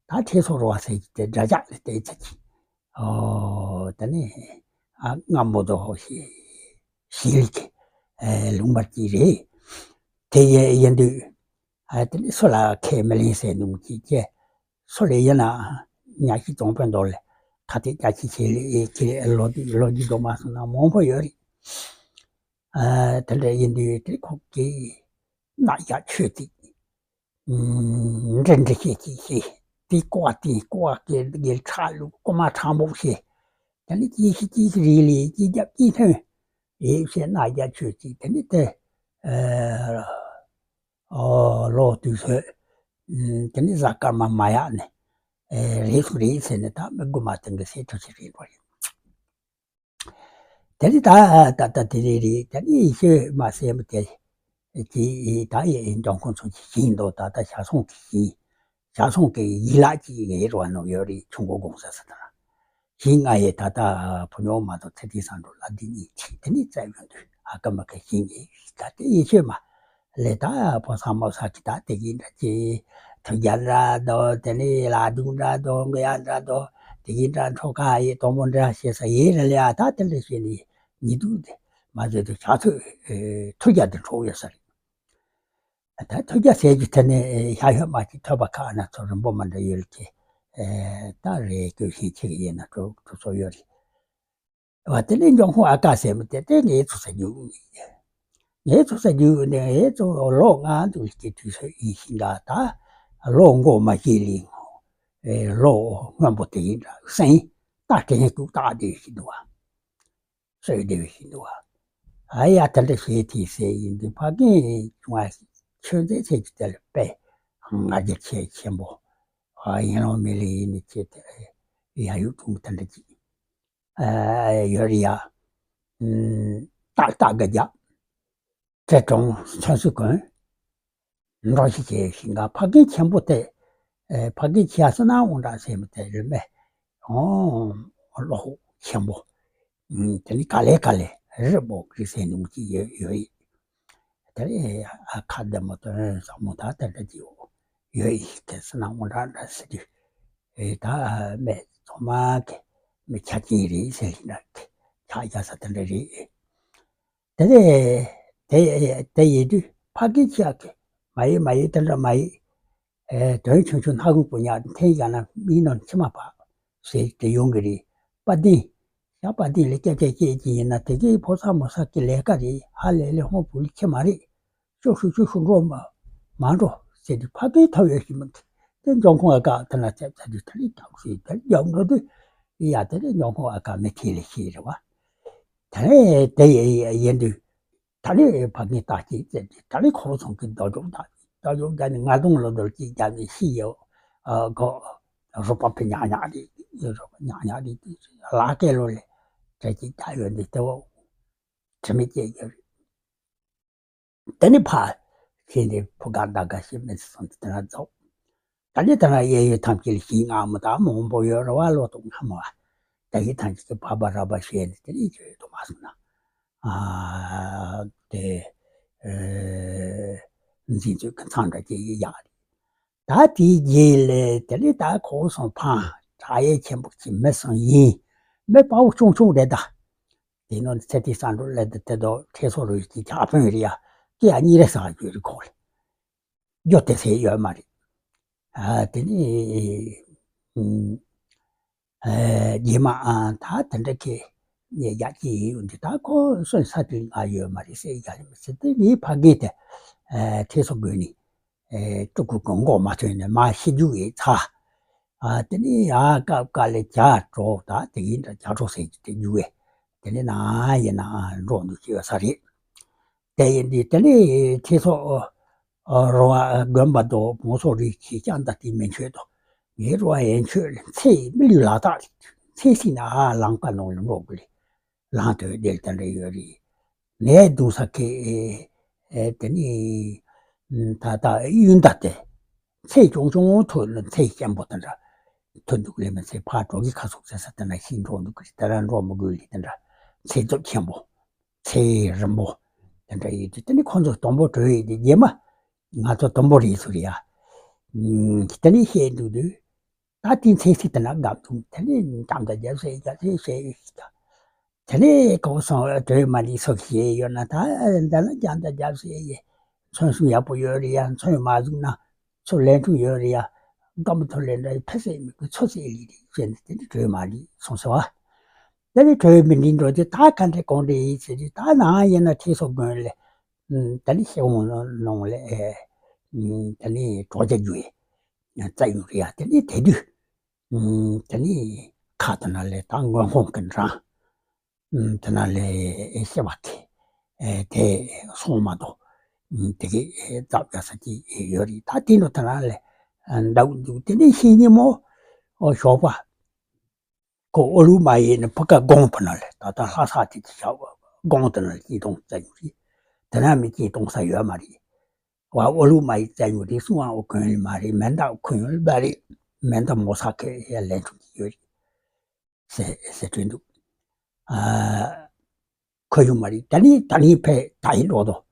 ད་ཁྲེ་སོ་རོ་བ་ཟེར་གྱི་དེ་འདྲ་ཅག་ལས་བལྟས་ཚ་གི། ཨོ་ད་ནི་ཨ་སྔ་མོ་དོ་ཞིག་ཞིག་ལི་གི་ལུང་པར་གྱི་རེད། དེ་ཡེ་ཡིན་དུས་ཨ་དེ་ནི་སུ་ལ་ཁས་མི་ལེན་ཟེར་ནུམ་གྱི་ཀྱེ། སུ་ལས་ཡིན་ན་ཉ་ཤི་གཙང་པོའི་མདོ་ལས་ཁ་གཏད་རྒྱ་ཆེ་ཆེ་ལས་ཁྱེད་ལོ་རྒྱུས་ལོ་རྒྱུས་འགྲོ་མ་སོང་ན་མང་པོ་ཡོད་རེད། ཨ་དེ་འདྲ་ཡིན་དུས་དེ་ཁོ་གི་ན་ཡ་ཆོས་ཏིག་འདྲི་འདྲི་བྱེད་ཀྱི་ཞེས། དེ་ཀོ་བ་དེ་ཀོ་བ་སྐད་སྒེར་ཁྲག་ལུག་ཀོ་མ་ཁྲག་འབོག་ཞེས། དེ་ནི་ཅི་ཞིག་ཅི་ཞིག་རེད་ལས་ཅི་རྒྱབ་ཅི་ཐོན། ཡེ་ཞེས་ན་རྒྱ་ཆོས་ཅིག་དེ་ནི་དེ། ཨོ་ལོ་དུས་ཚོད། དེ་ནི་གཟའ་སྐར་མ་མ་ཡག་ནས། རེད་སོང་རེད་ཟེར་ནས་ད་མི་དགུ་མ་དེང་གི་སེ་ཐུ་ཞིག་རེད་འགྲོ་ཡིན། དེ་ནི་ད་ད་ལྟ་དེ་རེད་རེད། དེ་ནི་ཡེ་ཤེས་མ་སེ་མོ་དེ་གི་ད་ཡེ་འབྱུང་ཁུངས་ཚོ་གི་ཤིང་འདུག་ད་ལྟ་ཞག་སོང་གི་ཤིང་། ཞག་སོང་གི་ཡི་ལག་ཅིག་ཡེ་རོ་ནོ་ཡོད་རེད། ཆུང་གོ་དགོང་ས་ས་དང་ཤིང་ང་ཡེ་ད་ལྟ་བུ་ཉོ་མ་གཏོགས་ཚེ་ཏི་སང་འགྲོ་ལ་འདི་གཉིས་ཁྲིད་དེ་ནི་བཙལ་ཡོང་དུས་ཨ་ཀ་མ་ཀ་ཤིང་ཡེ་ད་དེ་ཡེ་ཤེས་མ། ལས་ད་ཕོ་གསར་མོ་གསར་གྱི་ད་དེ་གི་འདྲ་ཅི། ཐུར་རྒྱ་འདྲ་དོ་དེ་ནི་ལ་དུང་འདྲ་དོ་མགོ་ཡ་འདྲ་དོ་དེ་གི་འདྲ་འཕྲོ་ཁ་ཡི་དོ་མོ་འདྲ་ཞེས་ས་ཡི་ར་ལས་ཨ་ད་དེ་འདྲ་ཞེས་ནི་ཉི་དུག་དེ་མ་ཟེར་དུ་ཆ་ཐུ་ཐུར་རྒྱ་དེ་འཕྲོ་ཡོད་ས་རེད། ད་ཐུར་རྒྱ་ཟེར་གྱི་དེ་ནི་ཤ་ཡོད་མ་གི་ཐོད་པ་ཁ་ན་ཚོ་རིན་པོ་མ་འདྲ་ཡོད་ལ་ཅི། ད་རེ་ཀྱོ་ཤིང་ཆེ་གི་ཡིན་ན་གྲོ་གྲོ་ཚོ་ཡོད་རེད། བ་དེ་ལས་འབྱུང་ཁུངས་ཨ་ཀ་ཟེར་མི་དེ་དེ་ངའི་ཚོ་ས་རྒྱུ། ངའི་ཚོ་ས་རྒྱུ་ནས་ངའི་ཚོ་ལོ་ང་འདུག་གི་དུས་ཚོད་ཡིན་ཤིང་ག་ད་ལོ་མགོ་མ་སྐྱེས་ལིང་། ལོ་སྔོན་པོ་དེ་ཡིན་འདྲ་སེང་ད་དེ་ནས་ཀུ་ད་དེ་ཞིག་འདུག་བ། སོས་དེ་ཞིག་འདུག་བ། ཨ་ཡ་ད་འདྲ་བྱེད་དེ་ཟེར་ཡིན་དུས་ཕ་རྒན་ཆུང་བ་ཆོས་མཛད་ཚེ་གི་དེ་ལ་དཔེ་ང་རྒྱལ་ཆེ་ཆེན་པོ་ཡིན་ལོ་མི་ལི་ཡིན་ནི་ཆེ་དེ་ཡ་ཡུག་ཀྲུང་ད་འདྲ་ཅིག་ཡོད་རེད་ཡ། ཏག་ཏག་གི་རྒྱབ། ཏྲེ་གྲོང་ཚོན་སུ་གོན། འགྲོ་ཞིག་བྱས་ཤིང་ག་ཕ་རྒན་ཆེན་པོ་དེ། ཕ་རྒན་ཆེ་ས་ན་འོང་འདྲ་ཟེར་མི་དེ་རེད་མེ། ཨོ། བློ་ཆེན་པོ། དེ་ནི་ག་ལེ་ག་ལེ་རི་བོ་གི་ཟེར་ནུ་ཅི་ཡོད་ཡོད། དེ་རེད་ཨ་ཁ་བདེ་མོ་དོན་བཟང་མོ་ད་དེ་འདྲ་ཅི་ཡོད་ཡོད་ཡིན་གི་ས་ན་འོང་འདྲ་འདྲ་ཟེར་དུས། ཨེ་ད་མེ་ཚང་མ་གི་མི་ཆ་ཅིང་རེད་ཟེར་ལི་འདྲ་གི་ཆ་རྒྱ་ས་དེ་འདྲ་རེད། དེ་ལས་དེ་དེ་ཡིན་དུས་ཕ་གི་ཆ་གི་མ་ཡི་མ་ཡི་དེ་འདྲ་མ་ཡི། ཨེ་དོན་ཆུང་ཆུང་སྣ་ཁུང་པོ་ཉག་འཐེན་ཡ་ན་མིའི་ནང་མཆི་མ་ཕག་ཟེར་དེ་ཡོང་གི་རེད། པ་ཏིན། ཡ་པ་ཏིན་ལས་སྐྱ་སྐྱ་སྐྱེས་ཀྱི་ཡིན་ན་དེ་གའི་ཕོ་གསར་མོ་གསར་གྱི་ལས་ཀ་རེད། ཧ་ལས་ལས་ཧོང་བུ་ལི་ཁྱི་མ་རེད། ཤོག་ཤུ་ཤུ་ཤུ་འགྲོ་མ་ མ་འགྲོ་ཟེར་དུས་ཕ་གིའི་ཐོབ་ཡོད་ཞིག་མི་འདུག་དེ་འབྱུང་ཁུངས་ཨ་ཀ་དེ་ན་ཚད་ཚད་དུས་དེ་ལས་རྒྱག་ཞུས་དེ་རྒྱག་འགྲོ་དུས་ཡ་དེ་ལས་འབྱུང་ཁུངས་ཨ་ཀ་མི་ཐེ་ལེ་ཤི་རེད་བ། དེ་ལས་དེ་ཡིན་དུས། ད་ནི་ཕ་གི་ལྟ་ཅིག་བཙལ་ཏེ་ད་ནི་ཁོ་ཚང་གི་རྡོ་སྒྲུག་དང་རྡོ་སྒྲུག་བརྒྱབ་ནས་ང་གདོང་ལོ་རྡོལ་གཅིག་བརྒྱབ་ནས་ཤི་ཡོད། ཨ་གོ། རུ་པ་ཕི་ཉག་ཉག་རེད། རུ་པ་ཉག་ཉག་རེད། ལ་སྐེ་ལོ་ལས་གྲ་གཅིག་བརྒྱབ་ཡོད་འདི་ལྟ་བུ་དྲི་མེད་སྐྱེས་ཡོད་རེད། དེ་ནི་ཕ་ཤི་ནས་ཕུ་ག་ད་ག་ཤི་མེད་སོང་དེ་ན་རྫོགས། ད་ནི་ད་ལྟ་གཡས་གཡོན་ཐམས་ཅད་ལ་ཞིང་རྔ་མོ་དང་མང་པོ་ཡོད་རེད་བ། ལོ་ཏོག་སྔ་མོ་བ། ད་ཡི་ཐམས་ཅད་ཀྱི་བག་པ་ར་བ་བཤད་ནས་དེ་ནས་བརྗོད་དུ་མ་སོང་ན། ཨ་དེ་ཨེ་འཛིན་ཚུལ་གི་མཚམས་འདྲ་ཅིག་ཡི་ཡག་རེད། ད་དེའི་རྗེས་ལས་དེ་ནས་ད་ཁོ་སོང་ཕང་བྲག་ཡས་ཆེན་པོ་ཅིག་མི་སོང་ཡིན། མི་དཔའ་བོ་ཆུང་ཆུང་རེད་ད། དེ་ནང་ཚེ་ཏི་ས་འགྲོ་ལས་དེ་དེ་དོ་ཁྲེ་སོ་རུ་ཅིག་ཇག་དཔོན་རེད་ཡ། སྐེ་ཡ་གཉིས་རེ་ཟ་རྒྱུ་རེད་ཁོ་ལ། རྒྱུ་དེ་ཚེ་ཡོད་མ་རེད། ཨ་དེ་ནི་ཨ་རྗེས་མ་ཨ་ད་དེ་འདྲ་གི་ཉེ་རྒྱ་ཅི་ཡིན་འདི་ད་ཁོ་སོན་ས་དེ་ང་ཡོད་མ་རེད་ཟེར་ཡ་རེད་མི་ཟེར་དེ་ངའི་ཕ་གི་དེ་ཨ་ཁྲེ་སོ་དགོན་ནི་ཨ་སྤྲུལ་སྐུ་གི་མགོ་མ་ཐོན་ནས་མ་ཤི་རྒྱུ་ཡིན་ཚ། ཨ་དེ་ནི་ཨ་ཀ་ཀ་ལས་བྱ་གྲོགས་ད་དེ་ཡིན་འདྲ་བྱ་གྲོགས་ཟེར་གྱི་དེ་རྒྱུ་བས་དེ་ནི་ན་ཡིན་ན་འགྲོ་འདུག་ཅེས་ས་རེད། དེ་ཡིན་དུས་དེ་ནས་ཁྲི་སོག་རོ་བ་དགོན་པ་དུ་མོ་སོག་རིགས་ཀྱི་ཀྱང་ད་དེ་མི་མཆོད་དོ། ངའི་རོ་བ་ཡན་ཆོད་ལ་ཚེ་མི་ལུས་ལ་དག་ཚེ་སྲིད་ན་ཨ་ལང་ཀ་ནང་ལ་འགྲོ་དགོས་ལེ། ལང་དོད་དེ་ལ་དེ་འདྲ་ཡོད་རེད། ནས་གདུང་ས་ཁེ་དེ་ནི་ད་ལྟ་གཡུལ་མདའ་དེ་ཚེ་ཆུང་ཆུང་ཐོན་ལ་ཚེ་སྐྱེན་པོ་དེ་འདྲ་ཐོན་འདུག་ལེ་མི་ཚེ་ཕར་འགྲོ་གི་ཁ་སོག་ཚེ་ས་དེ་འདྲ་ཤི་འགྲོ་འདུག་གི་དེ་འདྲ་འགྲོ་མི་དགོས་ལེ་དེ་འདྲ་ཚེ་རྫོགས་ཆེན་པོ། ཚེ་རིང་པོ་དེ་འདྲ་ཡོད་དུས་དེ་ནི་ཁོང་ཚོ་དུམ་བུ་གྲོལ་ཡོད་དེ་རྗེས་མ་ང་ཚོ་དུམ་བུ་རེད་ཟེར་ཡ། དེ་ནི་བཤད་འདུག་དུས་ད་དེ་ཚེ་སྲིད་དེ་ན་དགའ་འདུག་དེ་ནི་འགྲམ་དང་རྒྱབ་ཟེར་ཡ་ཚེ་བཤད་ཡོད་ཞིག་ད། དེ་ནི་གོ་སོང་གྲོལ་མ་ལི་སོགས་བཤད་ཡོད་ན་ད་འདི་ན་འགྲམ་དང་རྒྱབ་ཟེར་ཡ་མཚོན་སྲུང་ཡག་པོ་ཡོད་རེད་ཡ། མཚོན་མ་བཟུང་ན་ཚུར་ལན་འཁྲུག་ཡོད་རེད་ཡ། སྒམ་ཐོ་ལེན་འདྲ་ཡི་ཕེ་སེ་མི་དགོས་ཚོ་སེ་ལི་རེད་བཤད་ནས་དེ་ནི་གྲོལ་མ་ལི་སོང་ཟེར་བ། དེ་ནི་གྲོལ་མི་འདི་འགྲོ་དེ་ད་ག་འདྲ་གང་འདྲ་ཡིན་ཟེར་དུས་ད་ནང་ཡིན་ན་ཁྲི་སོག་དགོན་ལས། ད་ནི་ཤེས་འོང་ནང་ལས་ད་ནི་གྲོགས་རྒྱ་རྒྱུ་ཡི་རྩ་ཡོང་རེད་ཡ། དེ་ནི་དེ་དུས་དེ་ནི་ཁ་དེ་ན་ལས་ད་མགོན་ཁོང་གི་འདྲ་དེ་ན་ལས་ཤེས་པ་དེ་དེ་སོང་མ་གཏོགས་དེ་གི་རྩ་བ་ས་ཀྱི་ཡོད་རེད། ད་དེ་འགྲོ་དེ་ན་ལས་འདའ་འདུག་དེ་ནི་ཤེས་ཉིན་མོ་ཞོགས་པ། ཁོ་ཨོ་ལུ་མ་ཡིན་ནི་ཕུ་ཀ་དགོང་དུ་ན་ལས་ད་ལྟ་ལྷ་ས་དེ་ཅི་བྱ་བ་དགོང་དུ་ན་ལས་སྐྱིད་གཏོང་བཙལ་རྒྱུ་རེད། དེ་ན་མི་སྐྱིད་གཏོང་ས་ཡོད་མ་རེད། བ་ཨོ་ལུ་མ་ཡིན་བཙལ་རྒྱུ་རེད། སུང་ཨ་ཨོ་གོན་ལི་མ་རེད། མེ་མདའ་ཨོ་གོན་ལི་མ་རེད། མེ་མདའ་མོ་ས་ཁེ་ཡ་ལན་ཆུང་གི་ཡོད་རེད་ཟེར་ཟེར་དྲན་འདུག་ཨ་ཁོ་ཡོང་མ་རེད། ད་ནི་ད་ནི་ཕེ་ད་ཡིན་ལོག་དོ།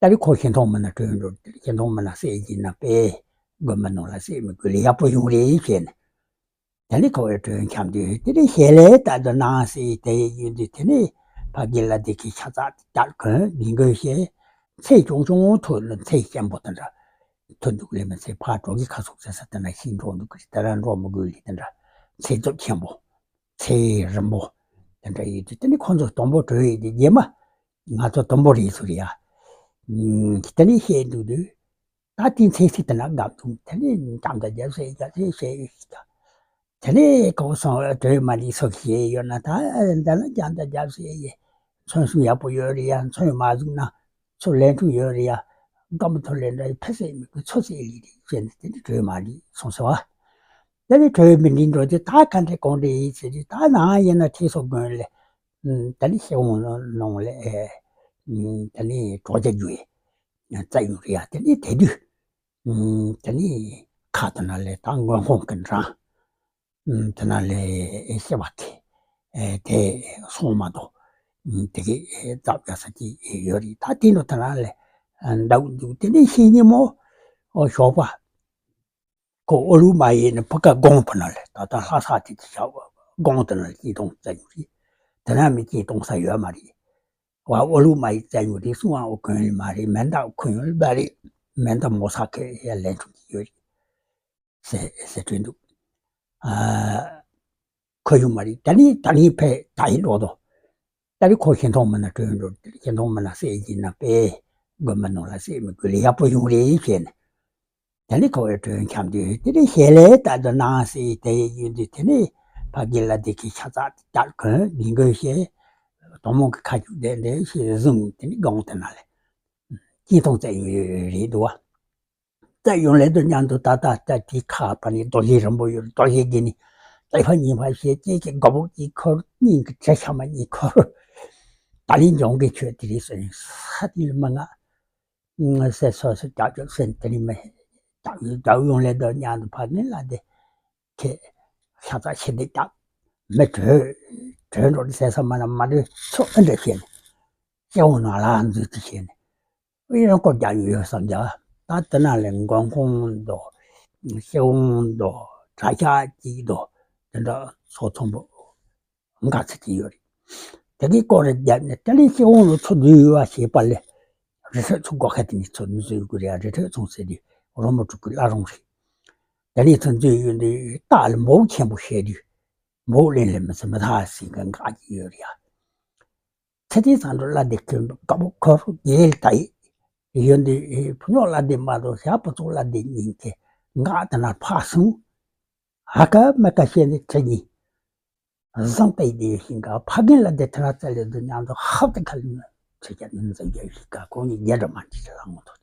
ད་རེས་ཁོ་ཤིང་ཐོག་མ་ན་བྲོས་འགྲོ། ཤིང་ཐོག་མ་ན་བསད་ཀྱིན་ན་པས་དགོན་པ་ནང་ལ་བསད་མི་དགོས་ལེ་ཡག་པོ་ཡོང་རེད་བྱས་ནས། དེ་ནས་ཁོ་བའི་བྲོས་འཁྱམས་དུས་དེ་ནས་ཞལ་ལས་ལྟ་དུ་ནང་སྲིད་དེ་ཡིན་དུས་དེ་ནས་ཕ་གི་ལ་དེ་གི་ཤ་ཚ་དར་གོན་མི་དགོས་ཞེས་ཚེ་ཆུང་ཆུང་ཐོག་ལ་ཚེ་སྐྱེན་པོ་དེ་འདྲ་ཐོན་འདུག་ལེ་མི་ཚེ་ཕར་འགྲོ་གི་ཁ་སོག་ཚེ་ས་དེ་འདྲ་ཤི་འགྲོ་འདུག་གི་དེ་འདྲ་འགྲོ་མི་དགོས་ལེ་དེ་འདྲ་ཚེ་རྫོགས་ཆེན་པོ། ཚེ་རིང་པོ་དེ་འདྲ་ཡོད་དུས་དེ་ནི་ཁོང་ཚོ་དུམ་བུ་གྲོལ་ཡོད་དུས་རྗེས་མ་ང་ཚོ་དུམ་བུ་རེད་ཟེར་ཡ། དེ་ནི་བཤད་འདུག་དུས་ད་དེ་ཚེ་སྲིད་དེ་ན་དགའ་འདུག་དེ་ནི་འགྲམ་དང་རྒྱབ་ཟེར་ཡ་ཚེ་བཤད་ཡོད་ཞིག་ད། དེ་ནི་གོ་སོང་བྲོས་མ་ལི་སོགས་བཤད་ཡོད་ན་ད་འདི་ན་འགྲམ་དང་རྒྱབ་ཟེར་ཡ་མཚོན་སྲུང་ཡག་པོ་ཡོད་རེད་ཡ། མཚོན་མ་བཟུང་ན་ཚུར་ལན་འཁྲུག་ཡོད་རེད་ཡ། སྒམ་ཐོ་ལེན་འདྲ་ཡི་ཕེ་སེ་མི་དགོས་ཚོ་སེ་ལི་རེད་བྱས་ནས་དེ་ནི་བྲོས་མ་ལི་སོང་ཟེར་བ། དེ་ནི་བྲོས་མི་འདི་འགྲོ་དེ་ད་ག་འདྲ་གང་འདྲ་ཡིན་ཟེར་དུས་ད་ནང་ཡིན་ན་ཁྲི་སོག་དགོན་ལས་དེ་ནི་ཤེས་འོང་ནང་ལས་དེ་ནི་གྲོགས་རྒྱ་རྒྱུ་ཡི་རྩ་ཡོང་རེད་ཡ། དེ་ནི་དེ་དུས་དེ་ནི་ཁ་དེ་ན་ལས་ད་མགོན་ཁོང་གི་འདྲ། དེ་ན་ལས་ཤེས་པ་དེ་དེ་སོང་མ་གཏོགས་དེ་གི་རྩ་བ་ས་ཀྱི་ཡོད་རེད། ད་དེ་འགྲོ་དེ་ན་ལས་འདའ་འདུག་དེ་ནས་ཤེས་ཉིན་མོ་ཞོགས་པ་ཁོ་ཨོ་ལུ་མ་ཡིན་ནི་ཕུ་ཀ་དགོང་དུ་ན་ལས་ད་ལྟ་ལྷ་ས་དེ་ཅི་བྱ་བ་དགོང་དུ་ན་ལས་སྐྱིད་གཏོང་བཙལ་རྒྱུ་རེད། དེ་ན་མི་སྐྱིད་གཏོང་ས་ཡོད་མ་རེད། བ་ཨོ་ལུ་མ་ཡིན་བཙལ་རྒྱུ་རེད། སུང་ཨ་ཨོ་གོན་ལི་མ་རེད། མེ་མདའ་ཨོ་གོན་ལི་མ་རེད། མེ་མདའ་མོ་ས་ཁེ་ཡ་ལན་ཆུང་གི་ཡོད་རེད། ཟེར་ཟེར་དྲན་འདུག་ཨ་ཁོ་ཡོང་མ་རེད། ད་ནི་ད་ནི་ཕེ་ད་ཡིན་ལོག་དོ། ད་རེས་ཁོ་ཤིང་ཐོག་མ་ན་བྲོས་འགྲོ། ཤིང་ཐོག་མ་ན་བསད་ཀྱིན་ན་པས་ དགོན་པ་ནང་ལ་སྲེག་མི་དགོས་ལེ་ཡག་པོ་ཡོང་རེད་ཞེས་ནས། དེ་ནས་ཁོ་བོས་གྲོས་འཆམ་དུས་དེ་ནས་ཞལ་ལས་ལྟ་དུ་གནང་སྲིད་དེ་ཡིན་དུས་དེ་ནས་ཕ་གི་ལ་དེ་གི་ཤ་ཚ་བསྐྱར་གོན་ལིང་གོན་བྱས། དོང་མོ་གི་ཁ་ཆུ་དེ་འདྲ་ཞིག་བཟུང་དེ་ནས་སྒང་དེ་ན་ལས་སྐྱིད་ཐོང་བཙལ་ཡོང་ཡོད་རེད་འདུག་བ། བཙལ་ཡོང་ལེ་དུ་མཉམ་དུ་ད་ལྟ་ལྟ་དེའི་ཁ་ཕ་ནས་རྡོ་རྗེ་རིན་པོ་ཡོད། རྡོ་རྗེ་གི་ནི་ལྟ་ཕ་གཉིས་ཕ་ཞེས་སྐྱེས་ཀྱི་དགའ་པོ་གཅིག་འཁོར། སྙིང་གི་དྲི་ཤ་མ་གཉིས་འཁོར། ད་ལིང་འཇོང་གི་ཆོས་དེ་རིགས་སུ་ས་དེ་ལ་མི་ང་། ཟེར་སོ་སོ་རྒྱབ་རྒྱབ་ཟེར་དེ་ནི་མི་རྒྱབ་ཡོང་ལེ་དུ་མཉམ་དུ་ཕ་གི་ལ་དེ་ཁྱེད་ཤ་ཚ་ཆེ་འདི་རྒྱབ་མི་གྲོས་གྲོས་འགྲོ་ཟེར་ས་མ་ན་མ་གྲོས་ཚོ་ཨེ་འདྲ་བྱས་ནས་སྐྱེ་བོ་ནང་ལ་འཛུལ་དུ་བྱས་ནས་ཨེ་ཡང་སྐོར་རྒྱག་ཡོད་ཡོད་བསམ་རྒྱ། ད་དེ་ན་ལས་མགོན་ཁོང་དོ་སྐྱེ་བོ་དོ་གྲྭ་ཤག་གཅིག་དོ་དེ་འདྲ་ཚོ་ཚོམ་པོ། འགག་ཚིག་ཅིག་ཡོད་རེད། དེ་གའི་སྐོར་རེ་བརྒྱབ་ནས་དེ་ལས་སྐྱེ་བོ་ལ་འཚོ་སྡོད་ཡོད་པ་ཞེས་པ་ལས་རི་ཁྲོད་ཚོ་སྒོ་ཁ་དེ་ནས་ཚོ་འཛུལ་དགོས་རེད། རི་ཁྲོད་ཚོ་ཟེར་དུས་རོ་མོ་དྲུག་གི་བླ་རུང་རེད། དེ་ནས་ཚོ་འཛུལ་ཡོད་དུས་སྟག་ལ་འབོག་ཆེན་པོ་བཤད་དུས་འབོག་ལེན་ལ་མི་ཚེ་མི་ཐག་ཟིན་གི་འགག་ཅིག་ཡོད་རེད་ཡ། ཚེ་ཐིག་ཚང་འགྲོ་བླ་དེ་ཁྱོད་དགའ་པོ་ཁོ་རུ་རྒྱལ་ལ་ད་ཡི་ཡོད་དུས་ཕུ་ཉོག་བླ་དེ་མ་གཏོགས་ཞག་པོ་ཚོ་བླ་དེ་ཉིན་གྱི་འགག་དེ་ན་ཕག་སོང་། ཧ་ཀ་མ་ཀ་བཤད་ནས་ཁྲི་གཉིས། བཟང་པའི་ལྡེའུ་ཤིང་ག་ཕ་རྒན་ལ་དེ་ཐ་ར་རྩ་ལས་དུ་མཉམ་དུ་ཧབ་ཏེ་ཁ་ལུ་ཆུ་རྐྱལ་ནི་འཛིན་རྒྱལ་ཞིག་ག་ཁོང་གཉིས་རྒྱལ་འདྲ་མ་འདྲི་ལ་ངོ་ཐོག་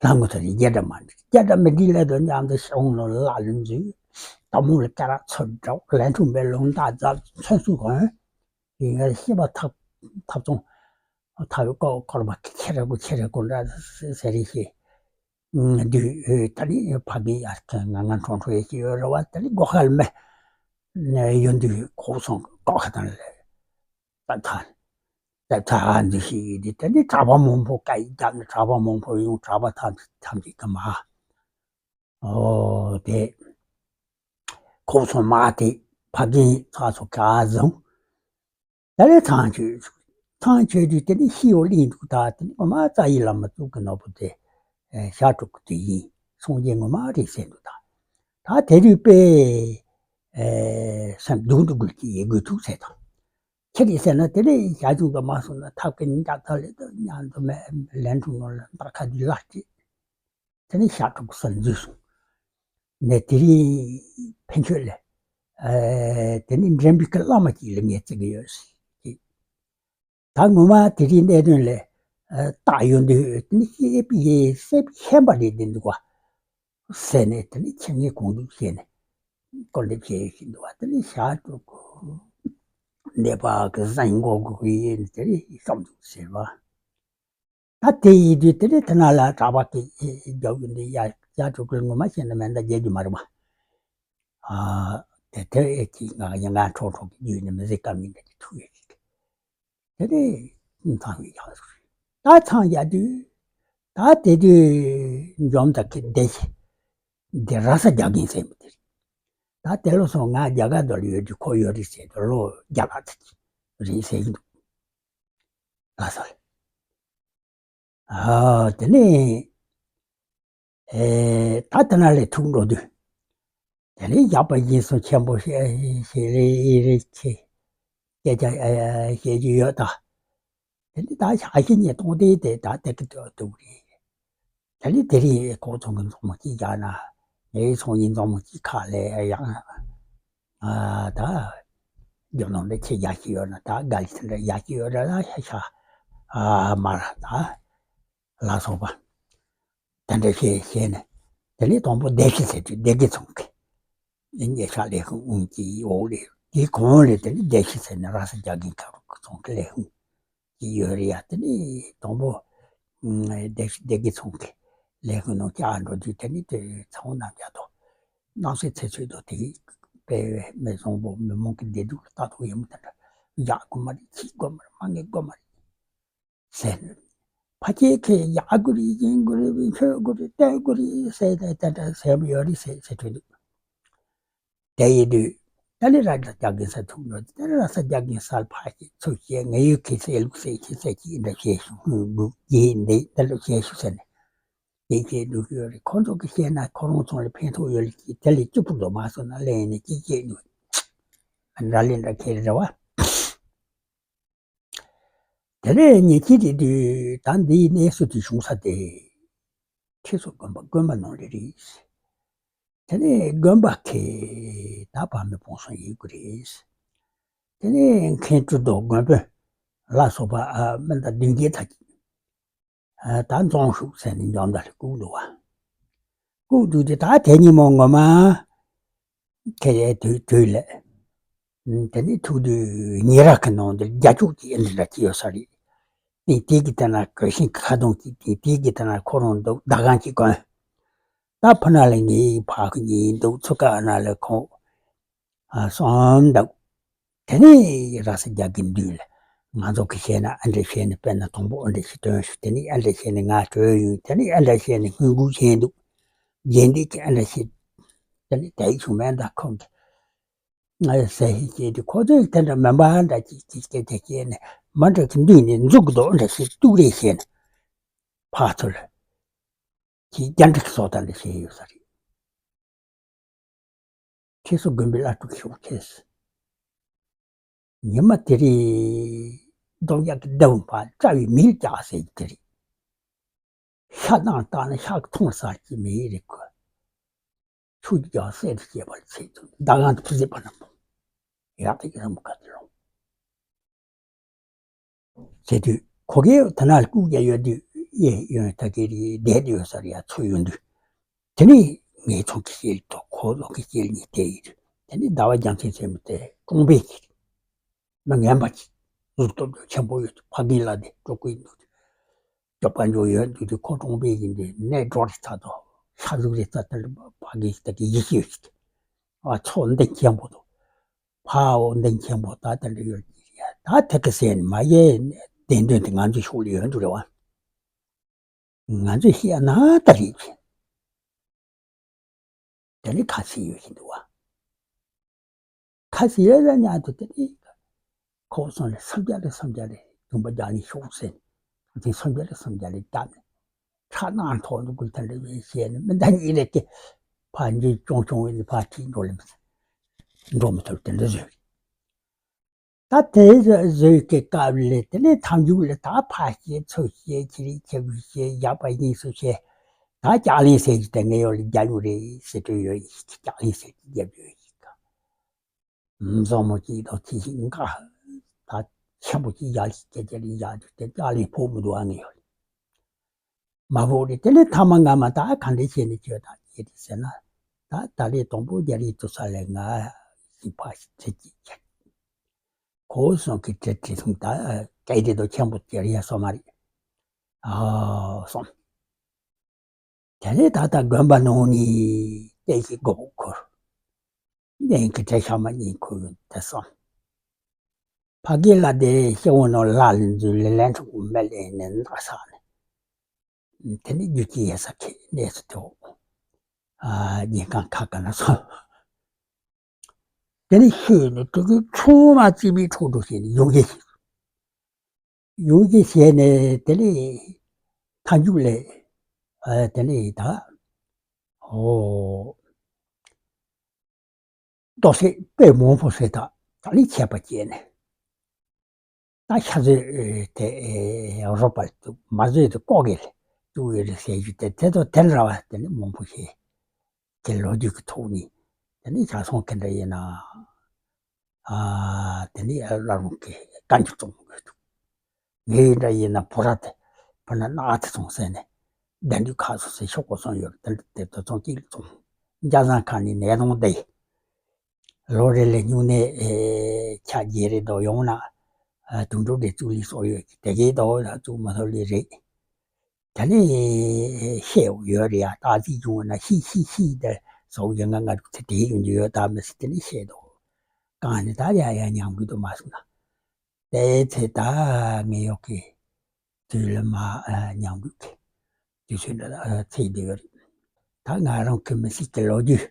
ལ་ངོ་ཐོག་རྒྱལ་འདྲ་མ་འདྲི་རྒྱལ་འདྲ་མི་འདྲི་ལས་དུ་མཉམ་དུ་ཤོང་ལོ་ལ་ལུ་འཛུལ། ད་མོ་ལ་སྐྱ་ར་ཚོད་འདྲ་ལན་འཁྲུག་མེ་ལོང་མདའ་རྫ་ཚོན་སུ་གོན། ཡིན་ངས་ཤེས་པ་ཐབ་ཐབ་ཚོང་ཐབ་ཀོ་ཀོར་མ་ཁྱེད་ར་གོ་ཁྱེད་ར་གོ་འདྲ་ཟེར་རེ་ཤེས། འདུས་ད་ནི་ཕ་གི་ཡར་ཁྱོད་ང་ང་ཁྲོང་ཁྲོ་ཡེ་ཤེས་ཡོད་རེད་བ། ད་ནི་སྒོ་ཁ་ལ་མེ་ཡོད་འདུས་ཁོག་སོང་སྒོ་ཁ་དང་ལས་ད་ཐ་ད་ཐ་འདུས་ཤེས་ཡོད་དུས་ད་ནི་གྲྭ་པ་མང་པོ་བཀའ་ཡིག་བརྒྱབ་ནས་གྲྭ་པ་མང་པོ་ཡོང་གྲྭ་པ་ཐམས་ཐམས་ཅད་ཀྱི་མ་ཨོ་དེ་ཁོག་སོང་མ་དེ་ཕ་གི་ཚ་སོ་ག་བཟུང་། ད་ལས་ཚང་ཆོས་ཚང་ཆོས་དུས་དེ་ནི་ཤི་ཡོ་གླིང་འདུག་ད་དེ་ནི་ངོ་མ་རྩ་ཡི་བླ་མ་གཙུག་གི་ནོར་བུ་དེ་ཞག་དྲུག་གི་དུས་ཡིན་སངས་རྒྱས་ངོ་མ་རེད་ཟེར་འདུག་ད་ད་དེ་དུས་པས་སེམས་སྡུག་འདུག་དགོས་ཀྱི་ཡི་དགོས་ཐུག་ཟེར་དང་ཁྱེད་རེད་ཟེར་ན་དེ་ནི་ཞག་ཆུང་དུ་མ་སོང་ན་ཐབས་ཀྱི་ཉིན་ཀྱང་ད་ལས་དུ་མཉམ་དུ་མེད་ལན་དྲུག་ནང་ལ་འདར་ཁ་འདི་ལགས་ཀྱི། དེ་ནས་ཞག་དྲུག་གསུམ་འཛུལ་སོང་། ནས་དེ་རིང་ཕན་ཆོད་ལས། དེ་ནས་འདྲེན་པའི་སྐུ་བླ་མ་གཅིག་ལ་ངས་བརྩི་གི་ཡོད་ཟེར་གྱིས། ད་ངོ་མ་དེ་རིང་གནད་དོན་ལས། བཏགས་ཡོང་དུས་དེ་ནས་ཤེས་པའི་སེམས་ཤན་པ་རེད་དེ་འདུག་བ། ཟེར་ནས་དེ་ནས་ཁྱེད་ངས་གོང་དུ་བཤད་ནས། སྐོར་འདེབས་བྱེད་བཞིན་འདུག་བ་དེ་ནས་ཞག་དྲུག་གི་འདས་པ་གི་གཟའ་ཉི་མགོ་གི་ཡིན་དེ་ནས་བསམ་འདུག་ཟེར་བ། ད་དེ་ཡིན་དུས་དེ་ནས་དེ་ན་ལ་གྲྭ་པ་གི་རྒྱབ་ཀྱི་འདི་ཡ་ཡ་གྲུབ་ཀྱི་ངོ་མ་བཤད་ན་མེད་ན་རྒྱལ་རྒྱུ་མ་རེད་པ། ཨ་དེ་དེ་ཨེ་ཅིག་ང་ཡང་ང་ཁྲོག་ཁྲོག་གི་རྒྱུད་ནས་མི་ཟེར་ཀ་མིན་འདྲ་གི་ཐུག་ཡོད་ཅིག་དེ་ནས་ཚང་བའི་ཡག་སོ་ད་ཚང་ཡག་དུས་ད་དེ་དུས་འཇོམས་དག་གི་བདེ་ཞིང་འདི་ར་ས་རྒྱག་གིན་ཟེར་མི་དེ་རེད། ད་དེ་ལོ་སོང་ང་རྒྱ་གར་དུ་ལ་ཡོད་དུས་ཁོ་ཡོད་རེད་ཟེར་དུས་ལོ་བརྒྱ་ལྷག་ཙམ་རེད་ཟེར་གྱི་འདུག་ལ་སོ་ལ། ཨ་དེ་ནས་ཨེ་ད་དེ་ན་ལས་ཐུག་འགྲོ་དུས། དེ་ནས་ཡག་པ་ཡིན་སོང་ཆེན་པོ་ཞེས་ཞེས་རེ་ཨེ་རེ་ཆེ། སྐད་ཆ་ཨེ་བཤད་རྒྱུ་ཡོད་ད། དེ་ནས་ད་ཞག་བཞི་ཉིན་གཏོང་དེ་དེ་ད་དེ་གི་དུ་དུ་རེད། དེ་ནས་དེ་རིང་ཁོང་ཚོ་གི་འཛོམས་མོ་གཅིག་རྒྱག་ན། ངའི་ཚོང་ཡིན་འཛོམས་མོ་གཅིག་ཁ་ལས་ཡང་། ཨ་ད། རྒྱབ་ནང་ལ་ཁྱེད་རྒྱག་གི་ཡོད་ན་ད་དགའ་ལི་ཚན་འདྲ་རྒྱག་གི་ཡོད་ར་ལ་ཤ་ཤ། ཨ་མ་ར་ད། ལ་སོགས་པ། དེ་འདྲ་བཤད་བཤད་ནས། དེ་ནས་དང་པོ་སྡེ་བཞི་ཟེར་དུས་སྡེ་དགེ་ཚང་གི། ཉེ་ཤག་ལས་ཁུངས་དབུང་གི་འོག་ལས་དེའི་གོང་ལས་དེ་ནས་སྡེ་བཞི་ཟེར་ནས་ར་ས་རྒྱ་རྒན་ཁ་རུ་ཚང་གི་ལས་ཁུངས་ཀྱི་ཡོད་རེད་ཡ། དེ་ནས་དང་པོ་སྡེ་བཞི་སྡེ་དགེ་ཚང་གི་ལས་ཁུངས་ནང་བཅར་འགྲོ་དུས་དེ་ནས་དེ་ཚང་རྣམས་ཡ་ཐོག་སྣང་སྲིད་ཚེ་ཚོད་དུ་དེ་སྤེལ་བའི་མི་བཟང་པོ་མི་མང་གི་བདེ་སྡུག་ལ་ལྟ་རྟོག་ཡོད་མི་དེ་འདྲ་ཡག་དགོས་མ་རེད། ཁྱི་དགོས་མ་རེད། མ་ངེས་དགོས་མ་རེད། ཟེར། ཕ་སྐད་ཁས་ཡག་དགོས་རེད། ཡིན་དགོས་རེད། ཆོས་དགོས་རེད། བསྟན་དགོས་རེད་ཟེར་ཏེ་དེ་འདྲ་ཟེར་བ་ཡོད་རེད་ཟེར་ཟེར་དུས། དེ་ཡིན་དུས་ད་ནི་ར་ས་རྒྱ་རྒན་ས་ཐུག་འགྲོ་དེ་ནི་ར་ས་རྒྱ་རྒན་སར་ཕ་ཞིག་ཚུར་བཤད། ང་ཡོད་ཁྱེད་ཚེ་ལུགས་སེ་ཁྱེད་ཚེ་ཅིག་འདྲ་བཤད་ཤོག་ཧུང་སྒུག་རྗེས་འདི་འདི་ལ་བཤད་ཤོག་ཟེར་ནས་དེ་བཤད་འགྲོ་གི་ཡོད་རེད། ཁོང་ཚོ་གི་བཤད་ན་ཁོ་རང་ཚོ་ལ་ཕན་ཐོགས་ཡོད་ལ་ཅིག་དེ་ལས་སྐྱིད་པོ་འདུག་མ་སོང་ན་ལན་ནས་ཅིག་བཤད་འགྲོ་འདྲ་ལས་འདྲ་ཁྱེད་རེད་བ། དེ་ནས་ཉིན་གཅིག་དེ་དུས་ད་འདིའི་གནས་ཚུལ་དེ་བྱུང་ས་དེ། ཁྱེད་ཚོ་དགོན་པ་དགོན་པ་ནང་ལ་རེད། དེ་ནས་དགོན་པ་ཁེ་ད་བར་མི་སྤུངས་སོང་ཡིན་དགོས་རེད། དེ་ནས་མཁན་སྤྲུལ་དང་དགོན་དཔོན་ལ་སོགས་པ་ཨ་མི་ད་བདུན་བརྒྱད་ཐག་ཅིག་ཨ་ད་འཛོམས་ཤོག་ཟེར་ནས་འཇོ་མདའ་ལ་བསྐུར་འདུག་བ། བསྐུར་འདུག་དེ་ད་དེ་ཉིན་མོ་ངོ་མ། ཁེ་དུས་དུས་ལ། དེ་ནས་ཐུག་དུས་ཉེ་ར་གི་ནང་དུ་རྒྱ་ཕྱོགས་ཀྱི་ཨེ་འདྲ་འདྲ་ཅིག་ཡོད་ས་རེད། དེ་དེ་གི་དེ་ན་གོས་ཤིང་ཁ་གདོང་གཅིག་དེ་དེ་གི་དེ་ན་ཁོ་རང་འདུག་ཟླ་གང་གཅིག་གོན། ད་ཕ་ན་ལ་ངའི་ཕ་གི་ཉིན་འདུག་ཚུགས་ཀ་ན་ལ་ཁོང་ཨ་སོང་འདུག་དེ་ནས་ར་ས་རྒྱ་གི་འདུས་ལ་ང་ཚོ་གི་བཤད་ན་ཨ་འདྲ་བཤད་ནས་དཔེར་ན་དང་པོ་ཨ་འདྲ་ཞིག་སྟོན་ཞུ། དེ་ནས་ཨ་འདྲ་བཤད་ནས་ང་བྲོས་ཡོང་། དེ་ནས་ཨ་འདྲ་བཤད་ནས་སྔོན་འགུག་བྱས་འདུག་རྗེས་འདེད་ཀྱི་ཨ་འདྲ་བཤད། དེ་ནས་དེ་ཡི་བྱུང་མེད་ད་ཁོང་གི་ཟེར་ཞིག་བྱས་ཏེ་ཁོ་ཚོས་དེ་འདྲ་མིན་པ་འདྲ་ཅིག་ཅིག་སྐད་ཆ་བཤད་ནས་མ་འདྲ་གི་འདུས་ནས་འཛུགས་གི་འདུག་འདྲ་ཞིག་སྟུག་རེ་བཤད་ནས་ཕར་ཚུར་ལ་གྱིས་རྒྱ་འདྲ་གི་སོགས་དང་འདྲ་བཤད་ཡོད་ས་རེད། ཁྱེད་ཚོ་དགོན་པའི་བླ་སྤྲུལ་ཤོག་ཁྱེད། ཉི་མ་དེ་རིང་རྡོ་རྒྱག་གི་ལྡེའུ་འཕར་རྩ་བའི་མིར་རྒྱག་ཟེར་གྱི་དེ་རེད། ཤ་ནང་བཏང་ན་ཤ་གི་ཐུང་ཟ་གི་མི་རེད་ཁོ། ཆུ་རྒྱག་གསེར་དུ་སྐྱེས་པར་ཚིག་ཏུ་ཟླ་གང་དུ་ཕུ་ཟེ་པ་ན་མོ། ཡག་དེ་གི་རམ་ག་དེ་ལོ། བྱེད་དུས་ཁོ་གིས་ད་ནང་ལྐུགས་རྒྱ་ཡོད་དུས་ཡེ་ཡོན་ད་གི་རི་བསྡད་དུ་ཡོད་ས་རེད་ཡ་ཚོ་ཡོད་དུས། དེ་ནས་ངའི་ཚོང་གི་ཤེལ་དོ་ཁོ་ལོ་གི་ཤེལ་གཉིས་དེ་ཡིན། དེ་ནས་ཟླ་བ་རྒྱལ་མཚན་ཆེན་མོ་དེ་ཀྲོང་པའི་གི་མི་ངན་པ་གི་གཟུགས་སྟོབས་ཆེན་པོ་ཡོད་དུས་ཕ་གི་ལ་དེ་འགྲོ་དགོས་འདུག་ཅོ་པ་འཇོ་ཡོད་དུས་དེ་ཁོ་ཀྲོང་པའི་གི་འདི་ནས་འགྲོ་རེ་ཚ་དོ་ཤ་གཟུགས་རེ་ཚ་དེ་ཕ་གི་ད་གི་ཡེ་ཤེས་ཡོད་ཀི་ཨ་ཚོ་འདི་ཆེན་པོ་དོ། ཕ་འོ་འདི་མཁན་པོ་ད་དེ་འདྲ་ཡོད་ཀྱི་རེད། ད་དེ་གི་ཟེར་ནས་མ་ཡེ་བདེན་དོན་དེ་ང་ཚོའི་ཤུགས་ལ་ཡོད་འདུག་རེད་བ། ང་ཚོས་ཤེས་ན་ད་རེད་ཀྱི། དེ་ནི་ཁ་ཚིག་ཡོད་བཞིན་འདུག་བ། ཁ་ཚིག་ཡོད་ལ་ཉག་ཏུ་དེ་ནི་ཁོ་སོང་ལ་སུམ་བརྒྱ་ལ་སུམ་བརྒྱ་ལ་དུམ་པ་རྒྱག་ནས་ཤོག་ཟེར་ནས་ཁ་ཚིག་སུམ་བརྒྱ་ལ་སུམ་བརྒྱ་ལ་བརྒྱབ་ནས། ཁྲག་ནང་ཐོག་ཏུ་འགུལ་ཐལ་འདྲ་བའི་ཞེས་ནས་མི་འདའ་ཉིད་ལས་ཀྱི་ཕར་འགྱོད་ཅོང་ཅོང་བས་ནི་ཕར་ཁྲིད་འགྲོ་ལེ་མི་འགྲོ་མི་ཐུབ་དེ་འདྲ་བཟོས། ད་དེ་བཟོས་ཀྱི་སྐབས་ལས་དེ་ནས་ཐང་རྒྱུག་ལས་ད་ཕར་བཤད་ཚུར་བཤད་ཁྱི་རིགས་ཁྱི་བུ་བཤད་ཡག་པ་གཉིས་སུ་བཤད། ད་ལྕགས་ལན་ཟེར་གྱི་དེ་ངས་ཡོད་ལ་རྒྱ་ཡོད་རེད་ཟེར་གྱི་ཡོད་ཡིན་ལྕགས་ལན་ཟེར་གྱི་རྒྱབ་ཡོད་ཡིན་ག་མཛོ་མོ་གཅིག་དང་ཁྱི་ཞིག་འགའ། ད་ཆེན་པོ་གཅིག་ཡར་ཞིག་སྐད་ཆ་རེ་ཡར་རྒྱུ་དེ་ལྕགས་ལན་ཕོག་མི་འདུག་ཨ་ངས་ཡོད། མ་ཕོག་རེད་དེ་ལས་ཐ་མ་ང་མ་ད་ག་འདྲས་བྱས་ནས་བྱོས་དང་བྱས་ཏེ་ཟེར་ན། ད་ད་རེས་དང་པོ་རྒྱ་རིགས་དུ་ས་ལས་ང་ཞིག་ཕ་ཞིག་ཁྲིད་ཀྱིས་ཁྱེར། གོ་སོང་གི་ཁྲིད་ཁྲིད་སོང་ད་སྐད་དེ་དོ་ཆེན་པོ་ཁྱེར་ཡ་སོ་མ་རེད། ཨ་སོང་། དེ་ནས་ད་ལྟ་དགོན་པ་ནང་ནས་བསྟན་བཤིག་སྒོ་ཕྱུགས་འཁོར། གདན་གྱི་གྲལ་ཤ་མ་གཉིས་འཁོར་ཡོད་དེ་སོང་། ཕ་གི་ལ་དེ་སྐྱེ་བོ་ནང་ལ་ལ་འཛུལ་ལེ་ལན་འཁྲུག་མེ་ལེན་ནས་འདག་ས་ནས། དེ་ནས་རྒྱུ་ཅི་ཡེ་ས་ཁེ་གནས་སུ་ཐོག་ཨ་རྒྱལ་ཁང་ཁ་ག་ན་སོང་། དེ་ནས་ཤོད་ནས་དེ་གི་ཚང་མ་རྩིས་མེད་འཕྲོག་འགྲོ་བྱས་ནས་ཡོང་གི་ཞིག་ཡོང་གི་བྱས་ནས་དེ་ལས་མཐའ་མཇུག་ལས་ཨ་དེ་ནས་ད་ཨོ་རྡོ་སེ་དཔེ་མང་པོ་ཟེར་ད་ད་ལས་ཆད་པ་བཅད་ནས་ད་ཤ་ཟོས་དེ་རོ་པ་ལ་བཙུགས་མ་ཟོས་དེ་ལྐོག་གེ་ལ་བཙུགས་ཡོད་རེད་ཟེར་རྒྱུ་དེ་དེ་ཚོ་དེ་འདྲ་བ་དེ་ནས་མང་པོ་ཞིག་གི་ལོ་རྒྱུས་ཀྱི་ཐོག་ནས་དེ་ནས་བྱ་སོང་ག་འདྲ་ཡིན་ན། ཨ་དེ་ནས་བླ་རུང་གི་བཀའ་འགྱུར་རྩོམ་དགོས་འདུག་ངའི་འདྲ་ཡིན་ན་བུ་ར་དེ་བུ་ན་གནག་དེ་སོང་ཟེར་ནས་བདེན་དུས་ཁ་སོ་སོའི་ཤོག་གོ་སོང་ཡོད་དེ་འདྲ་དེ་ཚོ་ཚོང་གཅིག་ལ་ཚོང་རྒྱ་བཟང་ཁང་ནས་ནས་རོང་བསྡད་ལོ་རེ་ལས་སྨྱུང་གནས་ཆ་རྒྱས་རེ་དོ་ཡོང་ན་དུང་སྒྲུབ་དེ་བཙུགས་ལི་སོགས་ཡོད་ཀྱི་དེ་གའི་དོ་ལ་བཙུགས་མ་ཐུབ་ལི་རེད། ད་ནི་ཤེས་ཡོད་རེད་ཡ། སྟག་རྩིས་བྱུང་བ་ན་ཤི་ཤི་ཤི་དེ་སོགས་ཡོད་ང་ང་ཚེ་དེའི་ཡོང་རྒྱུ་ཡོད་ད་མི་སྲིད་དེ་ནི་ཤེས་དོ། གང་ནི་ད་ཡ་ཡ་ཉམས་རྒུད་དུ་མ་སོང་ན། དེའི་ཚེ་ད་ངེས་ཡོད་ཀྱི་དུས་ལ་མ་ཉམས་རྒུད་ཀྱི་དུས་ཚོད་འདྲ་ཚེ་འདི་ཡོད་རེད། ད་ང་རང་གི་མི་སྲིད་ཀྱི་ལོ་རྒྱུས།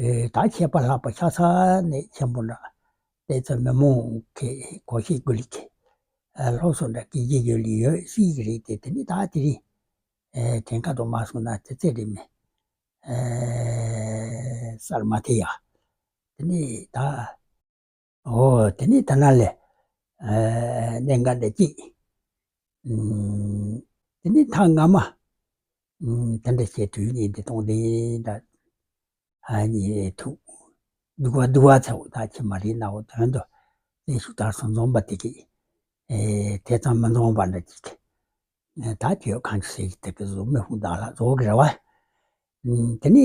ཨེ་ད་ཁྱད་པར་ལྷག་པ་ཆགས་ས་ནས་ཆེན་པོ་འདྲ། དེ་ཚོ་མི་མང་གི་གོ་ཤེས་དགོས་ལི་ཀི་ཨ་སློབ་གསོ་འདྲ་སྐད་ཆ་ཡོད་ལི་ཡོད་སྲིད་ཀྱི་རེད་དེ་དེ་ནི་ད་དེ་རིང་ཨེ་དྲན་ཁ་དུ་མ་སོང་ན་དེ་ཚེ་རིང་མེད་ཨེ་སར་མ་ཐེ་ཡ། དེ་ནི་ད་ཨོ་དེ་ནི་ད་ན་ལས་ གནད་འགག་འདྲ་གཅིག་དེ་ནི་ཐ་ང་མ། དེ་འདྲ་བྱས་དུས་ཉིད་འདི་སྟོང་ལྡན་འདྲ། ཉིད་ཐུག་འདུག་པ་འདུག་པ་ཚེའོ་ད་ཁྱི་མ་རིག་ནའོ་དོན་དུ་ལས་ཤུགས་དར་སོང་འཛོམས་པ་དེ་གི། དེ་ཙམ་མི་འཛོམས་པ་འདྲ་གཅིག་ད་དེའོ་གང་ཅི་ཟེར་གྱི་དེ་གི་བཟོ་མི་ཧུང་དག་ལ་བཟོ་གི་རེད་བ། དེ་ནི་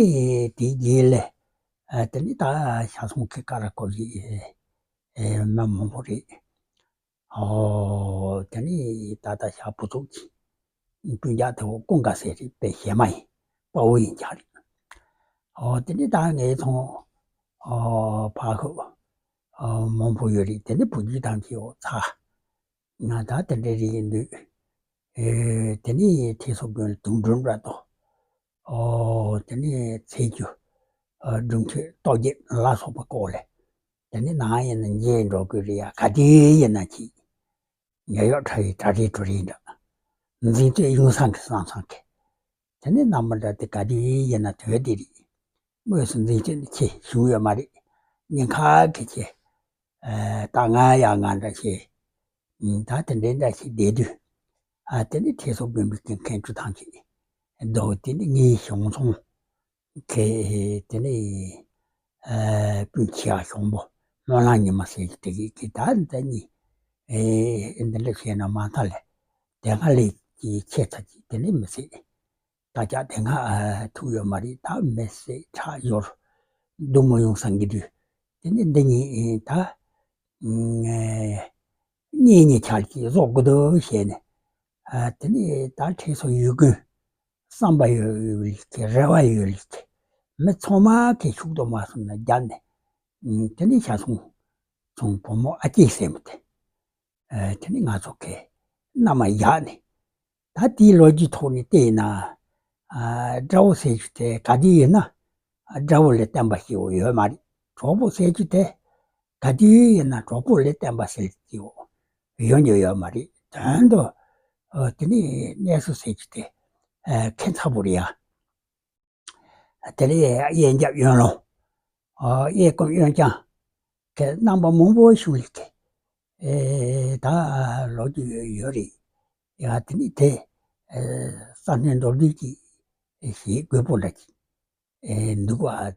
དེའི་རྗེས་ལས། དེ་ནི་ད་ཤ་ཚོང་གི་ཀ་ར་ཀོ་རི་མི་མང་པོ་རེད། ཨོ། དེ་ནི་ད་ལྟ་ཞག་བུ་ཚོགས་ཀྱི་སྤུན་ཀྱག་དེ་བོ་ཀུན་དགའ་ཟེར་རེད་པས་གཞས་མ་ཡིན་དཔའ་བོ་ཡིན་ཀྱང་རེད། ཨོ་དེ་ནི་ད་ངའི་ཚོང་ཨོ་ཕ་ཁུ་ཨོ་མང་པོ་ཡོད་རེད། དེ་ནི་བུ་རྒྱུད་དང་གི་ཨོ་ཚ་ང་ད་དེ་འདྲའི་རིགས་ཡིན་དུས་ཨེ་དེ་ནི་ཐེ་སོ་དགོན་དུང་སྒྲོན་ར་དོ། ཨོ་དེ་ནི་ཚེས་བཅུ་ཨོ་སྒྲུང་ཐོས་རྟོག་བརྒྱད་ལ་སོགས་པ་སྐོར་ལས། དེ་ནི་ནང་ཡིན་ན་མཇལ་འགྲོ་དགོས་རེད་ཡ། ག་དུས་ཡིན་ན་ཅིག་ཉེ་གཡོག་ཁྲ་ཡི་གྲ་རེ་གྲུ་རེ་འདྲ། འཛིན་སྟོད་ཡུང་སང་གི་སང་སང་གི་དེ་ནི་རྣམ་པ་འདྲ་དེ་ག་དུས་ཡིན་ན་དོལ་དེ་རེད། དངོས་སུ་འཛིན་སྟོད་ནི་ཆེ་བྱུང་ཡོད་མ་རེད། ཉིན་ཁ་གི་ཆེ། ད་ང་ཡ་ང་འདྲ་ཆེ། ད་དེ་འདྲའི་འདྲ་ཞིག་བསྡད་དུས། ཨ་དེ་ནི་ཐེ་སོ་དགོན་པའི་ཀུན་མཁན་བཅུ་ཐམ་གྱི་རྡོ་དེ་ནི་ངའི་གཞུང་ཚོང་གི་དེ་ནི་སྤུན་ཆེ་བ་གཞུང་པོ་སྨོན་ལམ་ཉི་མ་ཟེར་གྱི་དེ་གི་གི་ད་འདི་གཉིས་འདི་འདྲ་བྱས་ན་མ་མཐའ་ལས་དེ་སྔ་ལས་ཀྱི་ཆེ་ཚ་གྱི་དེ་ནི་མི་སྲིད། ད་ཅག་དེ་སྔ་ཐུག་ཡོད་མ་རེད། ད་མི་སྲིད་ཁྲག་ཡོར་སྡུག་མོ་ཡོང་སང་གི་དུས་དེ་ནི་འདི་གཉིས་ད། གཉེན་ཉེ་ཆར་གྱིས་བཟོ་དགོས་འདུག་བྱས་ནས། དེ་ནས་ད་ཁྲིད་སོ་ཡོད་ཀུན་བསམ་པ་ཡོད་ལེགས་ཀྱི་རེ་བ་ཡོད་ལེགས་ཀྱི་མི་ཚང་མ་གི་ཤུགས་དུ་མ་སོང་ན་རྒྱབ་ནས། དེ་ནས་ཤ་ཚོང་ཚོང་བུ་མོ་ཨ་ཅེ་ཟེར་མི་དེ། དེ་ནས་ང་ཚོ་གི་མནའ་མ་བཞག་ནས། ད་དེའི་ལོ་རྒྱུས་ཐོག་ནས་བལྟས་ན། དགྲ་བོ་ཟེར་རྒྱུ་དེ་ག་དུས་ཡིན་ན་དགྲ་བོ་ལས་བརྟན་པ་ཞིག་ཡོད་མ་རེད། གྲོགས་པོ་ཟེར་རྒྱུ་དེ་ག་དུས་ཡིན་ན་གྲོགས་པོ་ལས་བརྟན་པ་ཟེར་རྒྱུ་ཡོང་རྒྱུ་ཡོད་མ་རེད། དོན་དུ་དེ་ནི་གནས་ཚུལ་ཟེར་རྒྱུ་དེ་ཁྱད་མཚར་པོ་རེད་ཡ། དེ་ལས་གཡས་རྒྱབ་གཡོན་ལོང་། གཡས་བསྐུམ་གཡོན་བརྐྱང་གི་རྣམ་པ་མང་པོ་བྱུང་ལེགས་ཀྱི་ད་ལོ་རྒྱུས་ཡོད་རེད་ཡ། དེ་ནི་དེ་ས་གནས་མདོར་བསྡུས་ཀྱི་ཞེས་དགོས་པོ་འདྲ་ཅིག་འདུག་བ།